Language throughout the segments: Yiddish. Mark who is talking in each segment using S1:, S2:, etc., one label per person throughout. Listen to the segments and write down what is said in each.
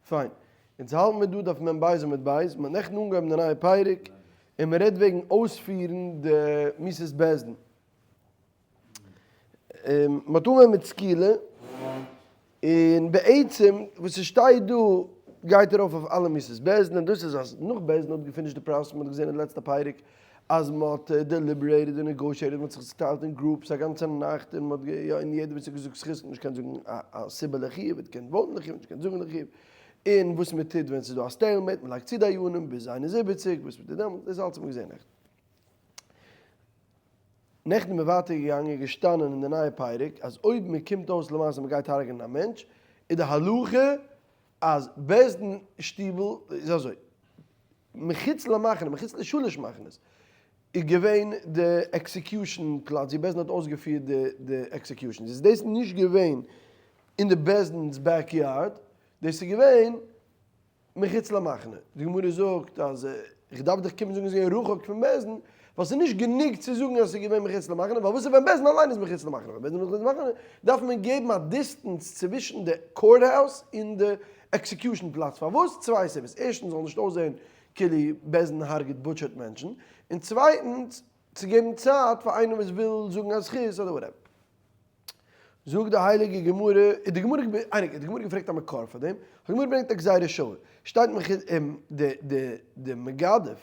S1: פיין. אונז האלטן מיר דא דף מ ב עמוד ב', מען האט נעכטן אנגעהויבן די נייע פרק, און מען רעדט וועגן אויספירן די מיתות בית דין. מען האט אנגעהויבן מיט סקילה, און בעצם וואס עס שטייט דא גייט ארויף אויף אלע מיתות בית דין, און דאס איז אז נאך בית דין האט געפינישט די process, מען האט געזען אין די לעצטע פרק אז מען האט deliberated און negotiated, מען האט זיך צוטיילט אין groups א גאנצע נאכט, און מען האט יא און יעדער וואס האט געזאגט זכות האט נישט געקענט זאגן א סיבה לחיוב, האט געקענט vote ן לחיוב, נישט געקענט זאגן לחיוב, און וואס מען טוט ווען ס'איז דא א stalemate, מען לייגט צו דיינים ביז 71, וואס מען טוט דעמאלטס, דאס אלץ האט מען געזען נעכטן. נעכטן איז מען ווייטער געגאנגען און געשטאנען אין די נייע פרק אז אויב מען קומט אויס למעשה מען גייט הרג'נען א מענטש איז די הלכה אז בית דין שטיבל איז אזוי מחוץ למחנה מחוץ לשלש מחנות איז געווען די execution פלאץ ווי בית דין האט אויסגעפירט די די executions איז דאס נישט געווען אין די בית דין'ס back yard דאס איז געווען מחוץ למחנה. די גמרא זאגט אז איך דארף דיך קומען זאגן ס'איז געווען רחוק פון בית דין, ווייל ס'איז נישט גענוג צו זאגן אז ס'איז געווען מחוץ למחנה, ווייל וואס איז ווען בית דין אליין איז מחוץ למחנה? ווען בית דין איז מחוץ למחנה דארף מען געבן א distance צווישן די court house און די execution פלאץ, פארוואס? צוויי סיבות, ערשטנס זאל נישט אויסזען כאילו בית דין הרג'ט butcher ט מענטשן, און צווייטנס צו געבן צייט פאר איינער וואס וויל זאגן א זכות אדער whatever. זאגט די הייליגע גמרא, איז די גמרא איינער האט די גמרא געפרעגט א מקור פאר דעם, די גמרא ברענגט א גזירה שוה, שטייט מח די די די מגדף,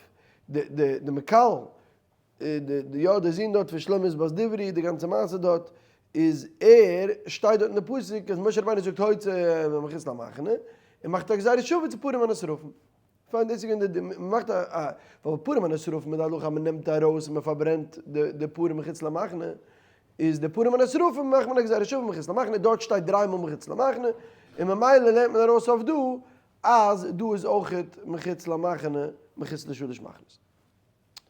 S1: די די די מקלל, די די יא די זון דארט פון שלומית בת דברי, די גאנצע מעשה דארט, איז ער, שטייט דארט אין די פסוק אז משה רבינו זאגט הוצא מחוץ למחנה, און מאכט א גזירה שוה צו פרים הנשרפים. פיין דאס איז געווען די מען מאכט א א ווייל פרים הנשרפים מיט די הלכה אז מען נעמט ארויס און מען פארברענט די די פרים מחוץ למחנה איז די פרים הנשרפים מאכט מען א גזירה שווה מחוץ למחנה דארט שטייט דריי מאל מחוץ למחנה און ממילא לערנט מען ארויס אויף דא אז דא איז אויכעט מחוץ למחנה מחוץ לשלש מחנות.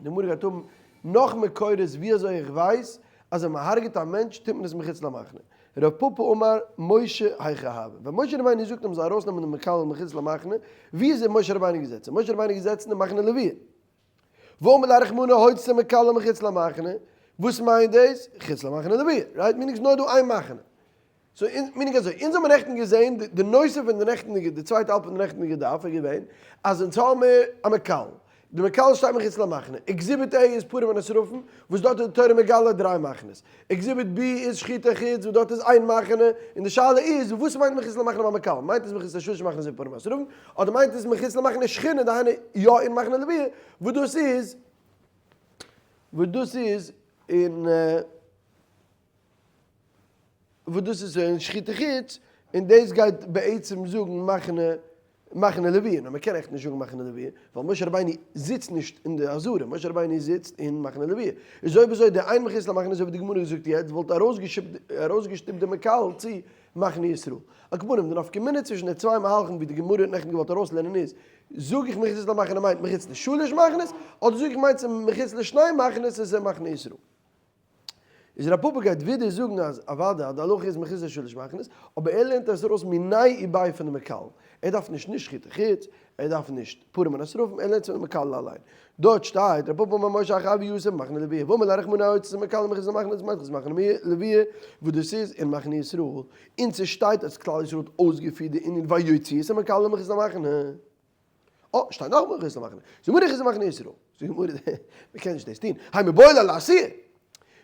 S1: די גמרא גייט האבן נאך מקורות ווי אזוי איך ווייס אז ווען מען הרג'ט א מענטש טוט מען עס מחוץ למחנה. רב פפא אמר משה היכי הוה. ווען משה רבינו זאגט אז מען זאל ארויסנעמען דעם מקלל מחוץ למחנה, ווי איז משה רבינו געזעצן? משה רבינו איז געזעצן אין מחנה לוויה. ואמר ליה רחמנא הוצא מקלל מחוץ למחנה, וואס מיינט דאס? חוץ למחנה לוויה, right? מיינונג איז נאר דא איין מחנה. so מיינונג אזוי, אונז האבן נעכטן געזען די נושא פון די נעכטנדיגע, די צווייטע האלב פון די נעכטנדיגע דף איז געווען אז אונז האמיר א מקלל, די מקלל שטייט מחוץ למחנה, exhibit A איז פרים הנשרפים וואס דארט איז די תורה מגלה דריי מחנות, exhibit B איז שחוטי חוץ וואס דארט איז איין מחנה, און די שאלה איז וואס מיינט מחוץ למחנה ביי מקלל, מיינט עס מחוץ לשלש מחנות ווי פרים הנשרפים, אדער מיינט עס מחוץ למחנה שכינה דהיינו יא אין מחנה לוויה, וואס דאס איז וואס דאס איז אין. וואס דאס איז אין שחוטי חוץ, און דאס גייט בעצם זאגן מחנה מחנה לוויה, נאר מען קען עכט נישט זאגן מחנה לוויה, ווייל משה רבינו זיצט נישט אין די עזרה, משה רבינו זיצט אין מחנה לוויה, איז אויב אזוי די איין מחוץ למחנה אזוי ווי די גמרא זאגט יעצט וואלט ארויסגעשטופט די מקלל צו מחנה ישראל. על כל פנים, די נפקא מינה צווישן די צוויי מהלכים ווי די גמרא האט נעכטן געוואלט ארויסלערנען איז, זאג איך מחוץ למחנה מיינט מחוץ לשלש מחנות, אדער זאג איך מיינט מחוץ לשני מחנות עס איז מחנה ישראל. איז רב פפא גייט ווידער זאגן אז אוודאי אז די הלכה איז מחוץ לשלש מחנות, אבער ער לערנט עס ארויס מיניה וביה פון די מקלל, ער דארף נישט נישט שחוטי חוץ, ער דארף נישט פרים הנשרפים, ער לערנט עס פון די מקלל אליין. דארט שטייט, רב פפא אמר משה היכי הוה יתיב במחנה לוויה, ואמר ליה רחמנא הוצא מקלל מחוץ למחנה מיינט מחוץ למחנה לוויה, וואס דאס איז אין מחנה ישראל, און ס'שטייט אז כלל ישראל האט אויסגעפירט די ענין ויוציאו את המקלל מחוץ למחנה. אה, שטייט נאכאמאל מחוץ למחנה. זאג מיר איך איז מחנה ישראל. זאג מיר, מען קען נישט דאס טון. האי מיבעי ליה לעשיה.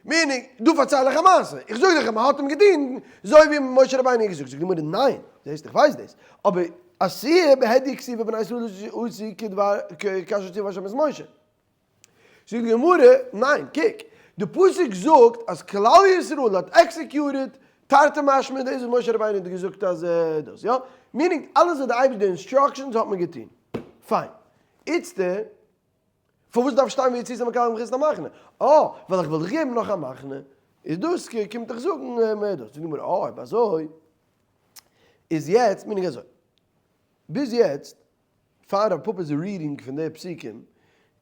S1: meaning, דא פארצייל איך א מעשה. איך זאג דיך אז מען האט אים געטון אזוי ווי משה רבינו האט געזאגט. זאגט די גמרא, ניין, זעסט איך ווייס דאס. אבער עשיה בהדיא כתיבא בני ישראל עשו כדבר כאשר ציווה השם את משה. זאגט די גמרא, ניין, קוק, די פסוק זאגט אז כלל ישראל האט executed תרתי משמע דאס וואס משה רבינו האט געזאגט אז דאס, יא? meaning אלעס וואס די אייבערשטער די instructions האט מען געטון. פיין. איצטער, פארוואס דארף שטיין ויוציאו את המקלל מחוץ למחנה? אה, ווייל איך וויל דיך געבן נאך א מחנה. איז דאס קומט דיך זאגן מער דאס. זאגט די גמרא, אה, אויב אזוי, איז יעצט, meaning אזוי, ביז יעצט פאר רב פפא'ס reading פון די פסוקים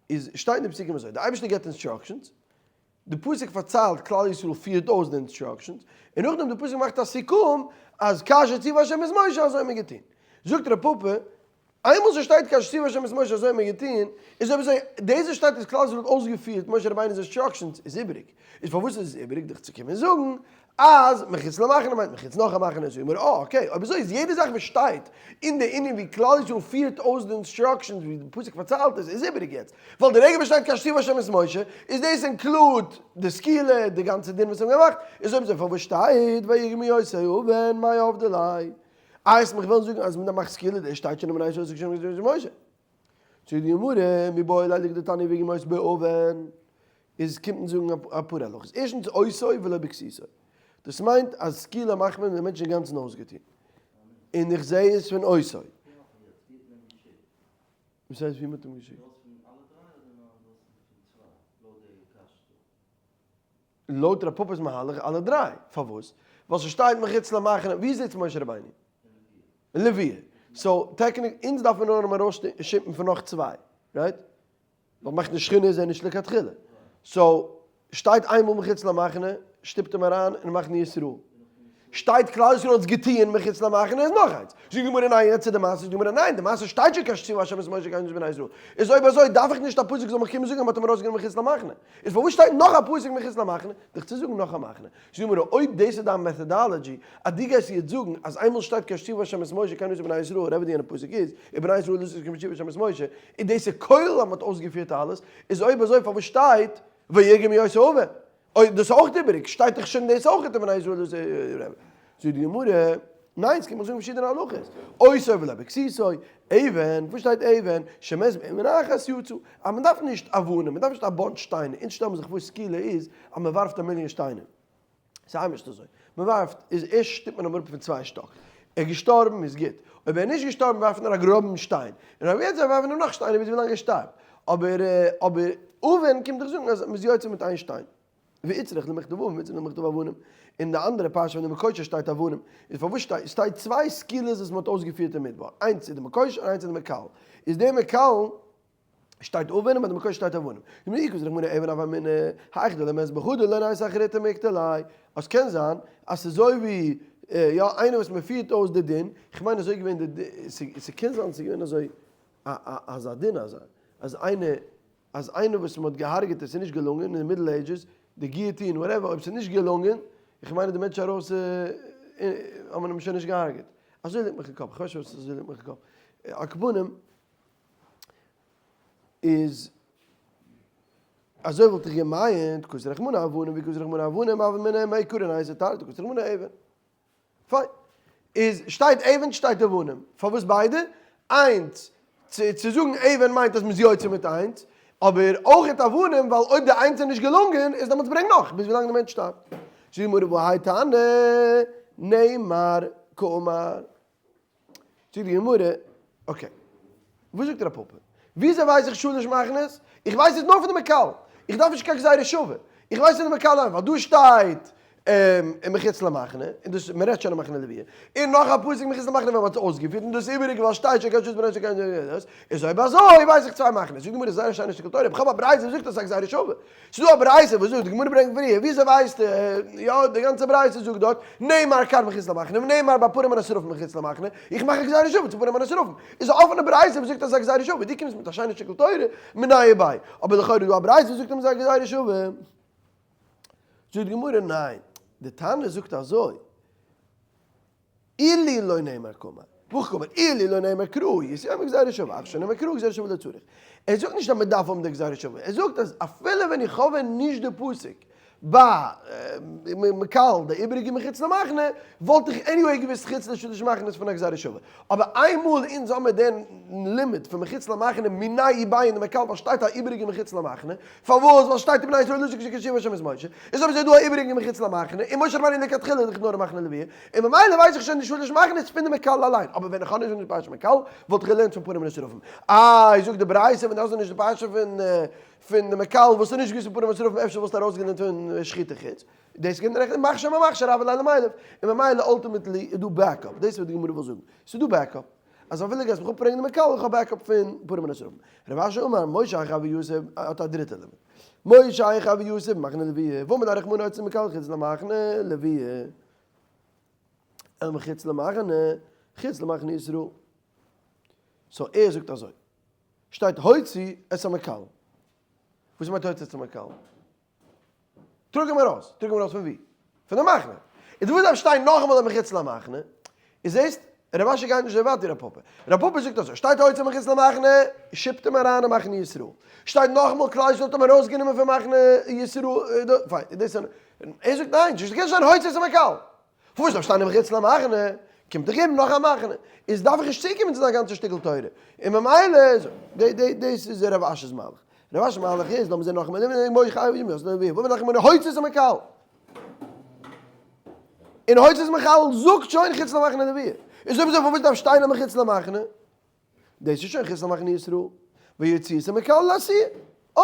S1: איז שטייט אין די פסוקים אזוי, די אייבערשטער געבט instructions, די פסוק פארציילט כלל ישראל פירט אויס די instructions, און נאכדעם די פסוק מאכט א סיכום אז כאשר ציווה השם את משה אזוי האט מען געטון. זאגט רב פפא, איינמאל ס'שטייט כאשר ציווה השם את משה אזוי האט מען געטון, איז אויב אזוי דאס וואס שטייט אז כלל ישראל האט אויסגעפירט משה רבינו'ס instructions איז איבעריג. איז פארוואס איז עס איבעריג דיך צו קומען זאגן. אז מחוץ למחנה מיינט מחוץ נאך א מחנה, זאגט גמרא, אה okay, אויב אזוי איז יעדע זאך וואס שטייט אין די ענין ווי כלל ישראל פירט אויס די instructions ווי די פסוק פארציילט עס איז איבעריג יעצט, ווייל די רגע וואס שטייט כאשר צוה השם את משה איז דאס include די סקילה, די גאנצע דין וואס זיי האבן געמאכט, איז אויב אזוי פארוואס שטייט ויגמרו אותו אבן מאי עבדי ליה? איי עס מיך וועלן זאגן אז מען דארף מאכן סקילה דאס שטייט שוין אין בני ישראל עשו כשם משה. זאגט די גמרא, מיבעי ליה לכדתניא ויגמרו אותו באבן, איז קומט אונז זאגן אפאר הלכות, ערשטנס אותו ולא בכסותו, דאס מיינט אז סקילה מאכט מען ווען די מענטש איז אינגאנצן אויסגעטון, און איך זע עס פון אותו. וואס הייסט ווי מען האט אים געשיקט? לויט ר' פפא'ס מהלך אלע דריי, פארוואס? ווייל ס'שטייט מחוץ למחנה, ווי זיצט משה רבינו? אין לוויה, so technically אונז דארף מען נאר אים ארויסשיפן פון נאך צוויי, right? ווייל מחנה שכינה איז ער נישט לכתחילה. so, שטייט איינמאל מחוץ למחנה, שטופט אים אריין אין מחנה ישראל. שטייט כלל ישראל האט עס געטוען מחוץ למחנה איז נאך איינס. זאגט די גמרא ניין יעצט איז די מעשה, זאגט די גמרא ניין די מעשה שטייט שוין כאשר צוה השם את משה כן עשו בני ישראל. איז אויב אזוי דארף איך נישט א פסוק זאל מיך קומען זאגן אז מען האט אים ארויסגענומען מחוץ למחנה. איז פארוואס שטייט נאך א פסוק מחוץ למחנה? דיך צו זאגן נאך א מחנה. זאגט די גמרא אויב דאס איז דיין methodology אז דו גייסט יעצט זאגן אז איינמאל שטייט כאשר צוה השם את משה כן עשו בני ישראל whatever די יענע פסוק איז, ובני ישראל לעשות כאשר צוה השם את משה, און דאס איז כולל אז מען האט אויסגעפירט אלעס, איז אויב אזוי פארוואס שטייט ויגמרו אותו אבן? אוי דאס איז אויך איבעריג, שטייט דאך שוין דאס אויך אין בני ישראל דאס איז רבי. זאגט די גמרא, ניין ס'קומט מיך זאגן פארשידענע הלכות, אותו ולא בכסותו, אבן, וואס שטייט אבן, שמת באבן אחת יצא, אז מען דארף נישט אבנים, מען דארף נישט א bunch שטיינער, אונז שטעלן מיר זיך פאר סקילה איז אז מען ווארפט א מיליאן שטיינער. ס'איז נישט אזוי. מען ווארפט, איז ערשט שטופט מען אים אראפ פון צוויי שטאק. ער איז געשטארבן איז גוט. אויב ער איז נישט געשטארבן ווארפט מען א גראבן שטיין. און אויב יעצט ווארפט מען נאך שטיינער ביז ווילאנג ער שטארבט. אבער אבער אבן קומט דאך זאגן אז מ'איז יוצא מיט איין שטיין. ואיצטריך למכתב אבן ואיצטריך למכתב אבנים. אין די אנדערע פרשה פון די מקושר שטייט אבנים. איז פארוואס שטייט שטייט צוויי סקילות וואס מ'האט אויסגעפירט אין מדבר. איינס איז די מקושר און איינס איז די מקלל. איז די מקלל. שטייט אבן און ביי די מקוה שטייט אבנים. די מנהיג איז רחמנא אבן הוה אמינא, האיך דלא מת בחדא לא נייסא אחריתא מקטלי. אז קען זיין אז ס'איז אזוי ווי יא איינער וואס מ'פירט אויס די דין, כ'מיין אזוי געווען די ס'קען זיין ס'איז געווען אזוי א א אזא דין אזא אז איינער אז איינער וואס מ'האט געהארגעט עס איז נישט געלונגען אין די Middle Ages די guillotine whatever אויב ס'איז נישט געלונגען איך מיין אז די מענטש ארויס האט מען אים שוין נישט געהארגעט. אזוי ליגט מיך אין קאפ, כ'ווייס נישט פארוואס אזוי ליגט מיך אין קאפ. על כל פנים. איז אזוי וואלט איך געמיינט, כתב רחמנא אבנים וכתב רחמנא אבנים הוה אמינא מעיקרא נייתי תרתי כתב רחמנא אבן. פיין. איז שטייט אבן שטייט אבנים. פארוואס ביידע? איינס, צו צו זאגן אבן מיינט אז מ'איז יוצא מיט איינס, אבער אויך אבנים ווייל אויב די איינס איז נישט געלונגען איז דעמאלטס ברענג נאך ביז ווילאנג די מענטש שטארבט. זאגט די גמרא והאי תנא נאמר קאמר. זאגט די גמרא, okay, וואס זאגט רב פפא? וויאזוי ווייס איך שלש מחנות? איך ווייס עס נאר פון די מקלל, איך דארף נישט קיין גזירה שווה, איך ווייס פון די מקלל אליין, ווייל דא שטייט מחוץ למחנה, און דאס מען רעדט שוין אין מחנה לוויה, און נאך א פסוק מחוץ למחנה ווען מען האט עס אויסגעפירט, און דאס איבעריגע ווייל שטייט שוין קיין שעות בראש קיין דאס, איז אויב אזוי ווייס איך צוויי מחנות, זאגט די גמרא זייער א שיינע שטיקל תורה, איך האב א ברייתא וואס זאגט אז ס'איז א גזירה שווה, ס'איז דא א ברייתא וואס זאגט, די גמרא ברענגט פריער, וויאזוי ווייסטו, יא, די גאנצע ברייתא זאגט דארט, נאמר כאן מחוץ למחנה, ונאמר בפרים הנשרפים מחוץ למחנה, איך מאך א גזירה שווה צו פרים הנשרפים, איז א אפענע ברייתא וואס זאגט אז ס'איז א גזירה שווה, דו קומסט מיט א שיינע שטיקל תורה, מיניה וביה, אבער לכאורה איז דא א ברייתא וואס זאגט אז ס'איז א גזירה שווה. זאגט די גמרא, ניין, די תנא זאגט אזוי, אילו לא נאמר קאמר, והכי קאמר, אילו לא נאמר קרא, הייתי אומר גזירה שווה, אף שנאמר קרא גזירה שווה לא צריך. ער זאגט נישט אז מען דארף האבן די גזירה שווה, ער זאגט אז אפילו ווען איך האב ווען נישט די פסוק ביי מקלל די איבעריגע מחוץ למחנה, וואלט איך anyway געוואוסט חוץ לשלש מחנות פון א גזירה שווה. אבער איינמאל אונז האמיר דעם לימוד פון מחוץ למחנה מיניה וביה אין די מקלל ווייל שטייט א איבעריגע מחוץ למחנה, פארוואס? ווייל שטייט ובני ישראל לעשות כאשר צוה השם את משה, איז אויב אזוי דא א איבעריגע מחוץ למחנה, און משה רבינו לכתחילה איז דאך נאר אין מחנה לוויה, און ממילא ווייס איך שוין די שלש מחנות פון די מקלל אליין, אבער ווען איך האב נישט די פרשה מקלל, וואלט איך געלערנט פון פרים ונשרפים. איי, זאגט די ברייתא, ווען דו האסט נישט די פרשה פון פון די מקלל וואלסטו נישט געוואוסט פון פרים ונשרפים, אפשר וואלסטו ארויסגעלערנט פון שחוטי חוץ. דאס קומט רעכטן מכשיר ממכשיר אבל לילה מיילב, און ממילא ultimately איז דא backup, דאס איז וואס די גמרא וויל זאגן, ס'איז דא backup, אז אפילו גייסט מיך אפפרעגן די מקלל, איך האב backup פון פרים ונשרפים. רב אשי אמר, משה היכא הוה יתיב האט א דריטע לימוד. משה היכא הוה יתיב במחנה לוויה, ואמר ליה רחמנא הוציא מקלל חוץ למחנה לוויה, אל מחוץ למחנה, חוץ למחנה ישראל. so ער זאגט אזוי, שטייט הוציא את המקלל. וואס מיינט הוציא את המקלל? טראג אים ארויס! טראג אים ארויס פון וואו? פון די מחנה! איז וואס דארף שטיין נאכאמאל די מחוץ למחנה? איז זעסט, רב אשי גייט נישט אזוי ווייט ווי רב פפא. רב פפא זאגט אזוי, שטייט הוציא מחוץ למחנה, שופט אים אריין אין מחנה ישראל. שטייט נאכאמאל כלל ישראל האט אים ארויסגענומען פון מחנה ישראל, פיין, דאס איז, ער זאגט ניין, ס'קען נישט זיין הוציא את המקלל. פארוואס דארף שטיין מחוץ למחנה? קומט דאך געבן נאך א מחנה. איז דארף איך נישט צוקומען צו דיין גאנצע שטיקל תורה. און ממילא, דאס איז רב אשי'ס מהלך. רב אשי'ס מהלך איז, לאמיר זען נאכאמאל, הוציא את המקלל. און הוציא את המקלל זאגט שוין חוץ למחנה לוויה. איז אויב אזוי פארוואס דארף שטיין מחוץ למחנה? דאס איז שוין חוץ למחנה ישראל. ויוציאו את המקלל לעשיה. אה!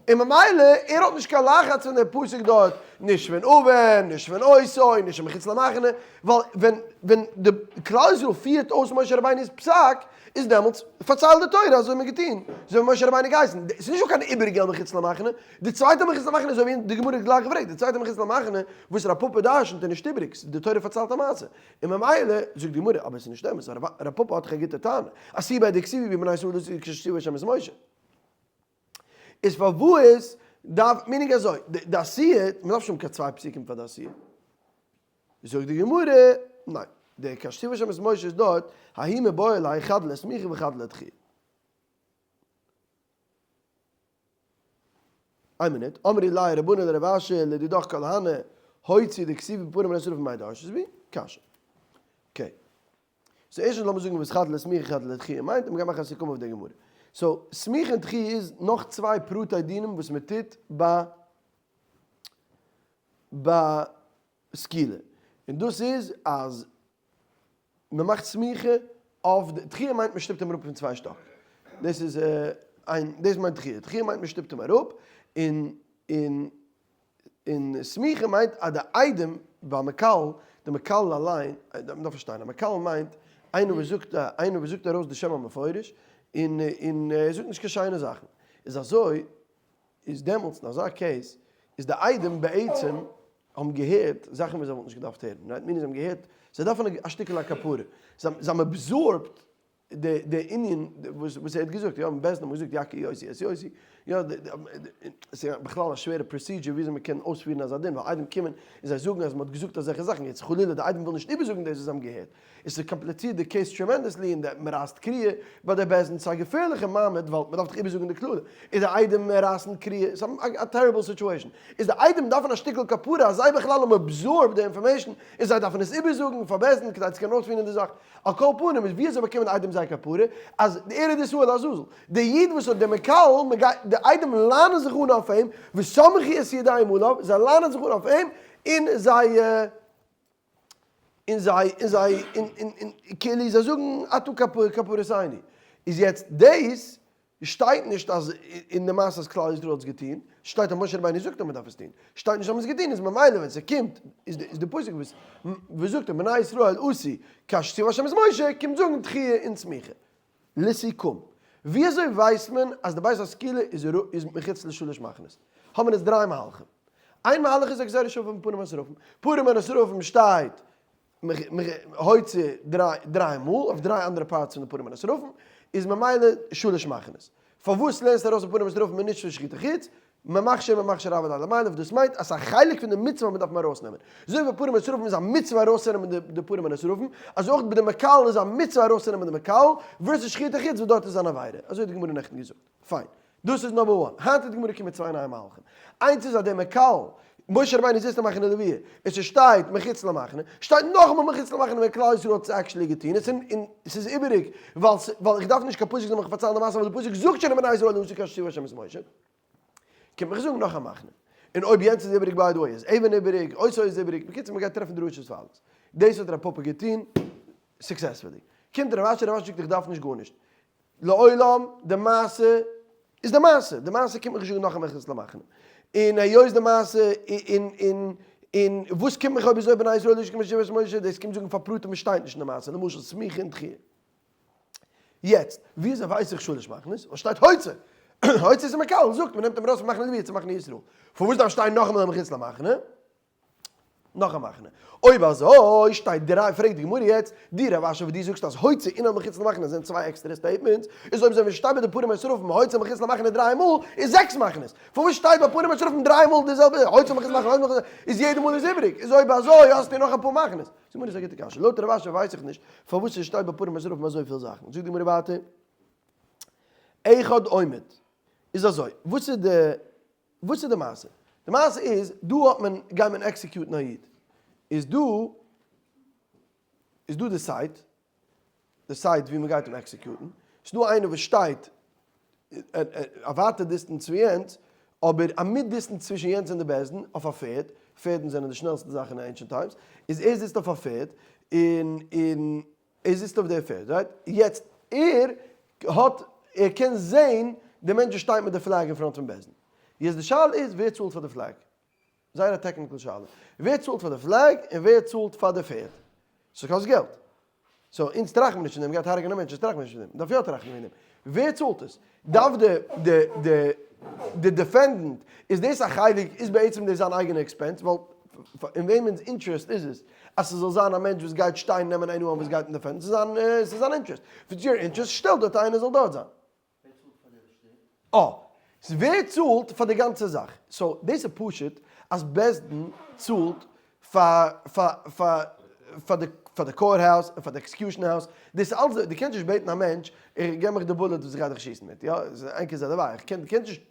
S1: און ממילא ער האט נישט קיין לחץ פון דער פסוק דארט, נישט פון אבן, נישט פון אותו, נישט פון מחוץ למחנה, ווייל ווען ווען די כלל ישראל פירט אויס משה רבינו'ס פסק, איז דעמאלטס פארציילט די תורה אזוי האט מען געטון, אזוי האט משה רבינו געהייסן, ס'איז נישט דא קיין איבעריגע מחוץ למחנה, די צווייטע מחוץ למחנה אזוי ווי די גמרא האט גלייך געפרעגט, די צווייטע מחוץ למחנה וואס רב פפא דרשנ'ט איז נישט איבעריג, די תורה פארציילט א מעשה, און ממילא זאגט די גמרא, אבער עס איז נישט אמת, רב פפא האט דאך א גוטע טענה, עשו ביי די כתיבי בבני ישראל דאס איז כשתיהו השם את משה. איז פארוואס דארף, meaning אזוי, די עשיה, מען דארף נישט האבן קיין צוויי פסוקים פאר די עשיה. זאגט די גמרא, ניין, די כאשר ציוה השם את משה איז דארט, ההוא מיבעי ליה חד לסמיכה וחד לדחיה. איין מינוט, אמרי ליה רבנן לרב אשי לדידך כל הני הוציא דכתיבי בפנים מן השרפים מאי דרשת בהו? קשיא. okay. so ערשטנס לאמיר זאגן וואס חד לסמיכה חד לדחיה מיינט און מ'גייט מאכן א סיכום אויף די גמרא. so סמיכה און דחיה איז נאך צוויי פרטי דינים וואס מ'טוט ביי ביי סקילה. און דאס איז אז מ'מאכט סמיכה אויף די, דחיה מיינט מ'שטופט אים אראפ פון צוויי שטאק. דאס איז איין, דאס מיינט דחיה. דחיה מיינט מ'שטופט אים אראפ, און און און סמיכה מיינט אז די עדים ביי מקלל, די מקלל אליין, מ'דארף פארשטיין, א מקלל מיינט איינער וואס זאגט איינער וואס זאגט ארויס די שם המפורש, און און ער זאגט נישט קיין שיינע זאכן. איז אזוי, איז דעמאלטס אין אזא case איז די עדים בעצם האבן געהערט זאכן וואס זיי וואלטן נישט געדארפט הערן, right? meaning זיי האבן געהערט, זיי דארפן א שטיקל א כפרה, זיי האבן absorbed די די ענין וואס וואס ער האט געזאגט, יא, בית דין האבן געזאגט יכה יוסי את יוסי, יא, ס'איז בכלל א שווערע procedure וויאזוי מ'קען אויספירן אזא דין, ווייל עדים קומען און זיי זאגן אז מ'האט געזאגט אזעלכע זאכן, יעצט חלילה די עדים ווילן נישט איבערזאגן דאס וואס זיי האבן געהערט, עס איז קאמפליצירט די case tremendously און די מ'רייסט קריעה ביי די בית דין, ס'איז א געפערליכע מעמד ווייל מ'דארף דאך איבערזאגן די קללה, איז די עדים רייסן קריעה, ס'איז א terrible situation, איז די עדים דארפן א שטיקל כפרה אז זיי בכלל האבן absorbed די information און זיי דארפן עס איבערזאגן פאר בית דין כדי צו קענען אויספירן די זאך, על כל פנים איז ווי אזוי באקומען די עדים זייער כפרה, אז די ער איז די שעיר לעזאזל, די איד וואס האט די מקלל, מ'גייט די עדים ליינען זיך אן אויף אים, וסמכו את ידיהם עליו, זיי ליינען זיך אן אויף אים, און זיי. און זיי און זיי און און און כאילו זיי זאגן אתה כפרתנו. איז יעצט דאס שטייט נישט אז אין די מעשה אז כלל ישראל האט עס געטון, שטייט אז משה רבינו זאגט אז מען דארף עס טון, שטייט נישט אז מען האט עס געטון, איז ממילא ווען ס'קומט איז די איז די פסוק וואס וואס זאגט אז בני ישראל עשו כאשר ציוה השם את משה קומט זאגן דחיה און סמיכה. לסיכום, ווי אזוי ווייסט מען אז די בית הסקילה איז איז מחוץ לשלש מחנות? האבן עס דריי מהלכים. איין מהלך איז א גזירה שווה פון פנים השרפים. פנים השרפים שטייט הוציא דריי מאל אויף דריי אנדערע parts פון די פנים השרפים, איז ממילא שלש מחנות. פארוואס לערנסטו ארויס פון פנים השרפים און נישט פון שחוטי חוץ? ממכשיר ממכשיר עבד על המיילב, דאס מיינט אז ס'איז א חלק פון די מצוה וואס מ'דארף ארויסנעמען. אזוי ווי ביי פרים ושרפים איז א מצוה ארויסצונעמען די פרים און שרפים, אזוי אויך ביי די מקלל איז א מצוה ארויסצונעמען די מקלל, versus שחוטי חוץ וואס דארט איז אן עבירה. אזוי האט די גמרא נעכטן געזאגט. פיין. דאס איז number one. היינט איז די גמרא געקומען מיט צוויי נייע מהלכים. איינס איז אז דער מקלל, משה רבינו זיצט אין מחנה לוויה, און ס'שטייט מחוץ למחנה, שטייט נאכאמאל מחוץ למחנה ווען כלל ישראל האט עס actually געטון, עס און ס'איז איבעריג, ווייל ווייל איך דארף נישט קיין פסוק זאל מיך פארציילן די מעשה ווייל די פסוק זאגט שוין אין בני ישראל עשו כאשר ציוה השם את משה. קומט מיך זאגן נאך א מחנה. און אויב יענץ איז איבעריג by the way איז אבן איבעריג, אותו איז איבעריג, בקיצור מ'גייט טרעפן דרשות פאר אלעס. דאס האט רב פפא געטון successfully. קומט רב אשי, רב אשי זאגט איך דארף נישט גארנישט. לעולם די מעשה איז די מעשה, די מעשה קומט מיך נישט זאגן נאך א מחוץ למחנה. און היות די מעשה און און און וואס קומט מיך אויב אזוי בני ישראל עשו כאשר ציוה משה, דאס קומט זאגן פאר פרטים וואס שטייט נישט אין די מעשה, למשל סמיכה און דחיה. יעצט, וויאזוי ווייס איך שלש מחנות? וואס שטייט הוציא? הוציא איז מקלל, זאגט מען נעמט אים ארויס פון מחנה לוי צו מחנה ישראל. פארוואס דארף שטיין נאכאמאל מחוץ למחנה? נאך א מחנה. אויב אזוי שטייט דריי, פרעגט די גמרא יעצט, דו רב אשי וואס דו זאגסט אז הוציא אינם מחוץ למחנה זענען צוויי עקסטערע statements, איז אויב אזוי ווען שטייט ביי די פרים ושרפים הוציא מחוץ למחנה דריי מאל איז זעקס מחנות, פארוואס שטייט ביי פרים ושרפים דריי מאל די זעלבע הוציא מחוץ למחנה הוציא מחוץ איז יעדע מאל איז איבעריג, איז אויב אזוי האסטו נאך אפאר מחנות. זאגט די גמרא איז א גוטע קשיא, לויט רב אשי ווייס איך נישט פארוואס עס שטייט ביי פרים ושרפים אזויפיל זאכן, זאגט די גמרא ווייטער אחד עומד, איז אזוי, וואס איז די וואס איז די מעשה? די מעשה איז, דא האט מען, גייט מען execute ן א איד. איז דא, איז דא די site, די site ווי מען גייט אים execute ן. ס'איז דא איינער וואס שטייט א ווייטע distance ווי יענץ, אבער א mid distance צווישן יענץ און די בית דין, אויף א פערד, פערדן זענען די שנעלסטע זאך אין ancient times, איז ער זיצט אויף א פערד, און און ער זיצט אויף די פערד, right? יעצט ער האט, ער קען זעהן די מענטש וואס שטייט מיט די flag אין front פון בית דין. יעצט די שאלה איז ווער צאלט פאר די flag? זייער א technical שאלה. ווער צאלט פאר די flag און ווער צאלט פאר די פערד? ס'קאסט געלט. so אונז טראכט מען נישט פון דעם, מ'גייט הרג'נען א מענטש, אונז טראכט מען נישט פון דעם. מ'דארף יא טראכטן וועגן דעם. ווער צאלט עס? דארף די די די די defendant, איז דאס א חלק, איז בעצם דאס זיין אייגענע expense, ווייל אין וועמענס אינטערעסט איז עס אז ס'זאל זיין א מענטש וואס גייט שטיין נעמען anyone וואס גייט אין defend, ס'איז זיין ס'איז זיין אינטערעסט. if it's your interest, שטעל דארט איינער זאל דארט זיין.
S2: ווער צאלט פאר די שטעט?
S1: אה, ס'איז ווער צאלט פאר די גאנצע זאך. so דאס איז פשוט אז בית דין צאלט פאר פאר פאר פאר די פאר די court house און פאר די execution house, דאס איז אלס דו קענסט נישט בעטן א מענטש איך געב מיך די bullet וואס איך גיי דיך שיסן מיט, יא, ס'איז אין כזה דבר, איך קען דו קענסט נישט,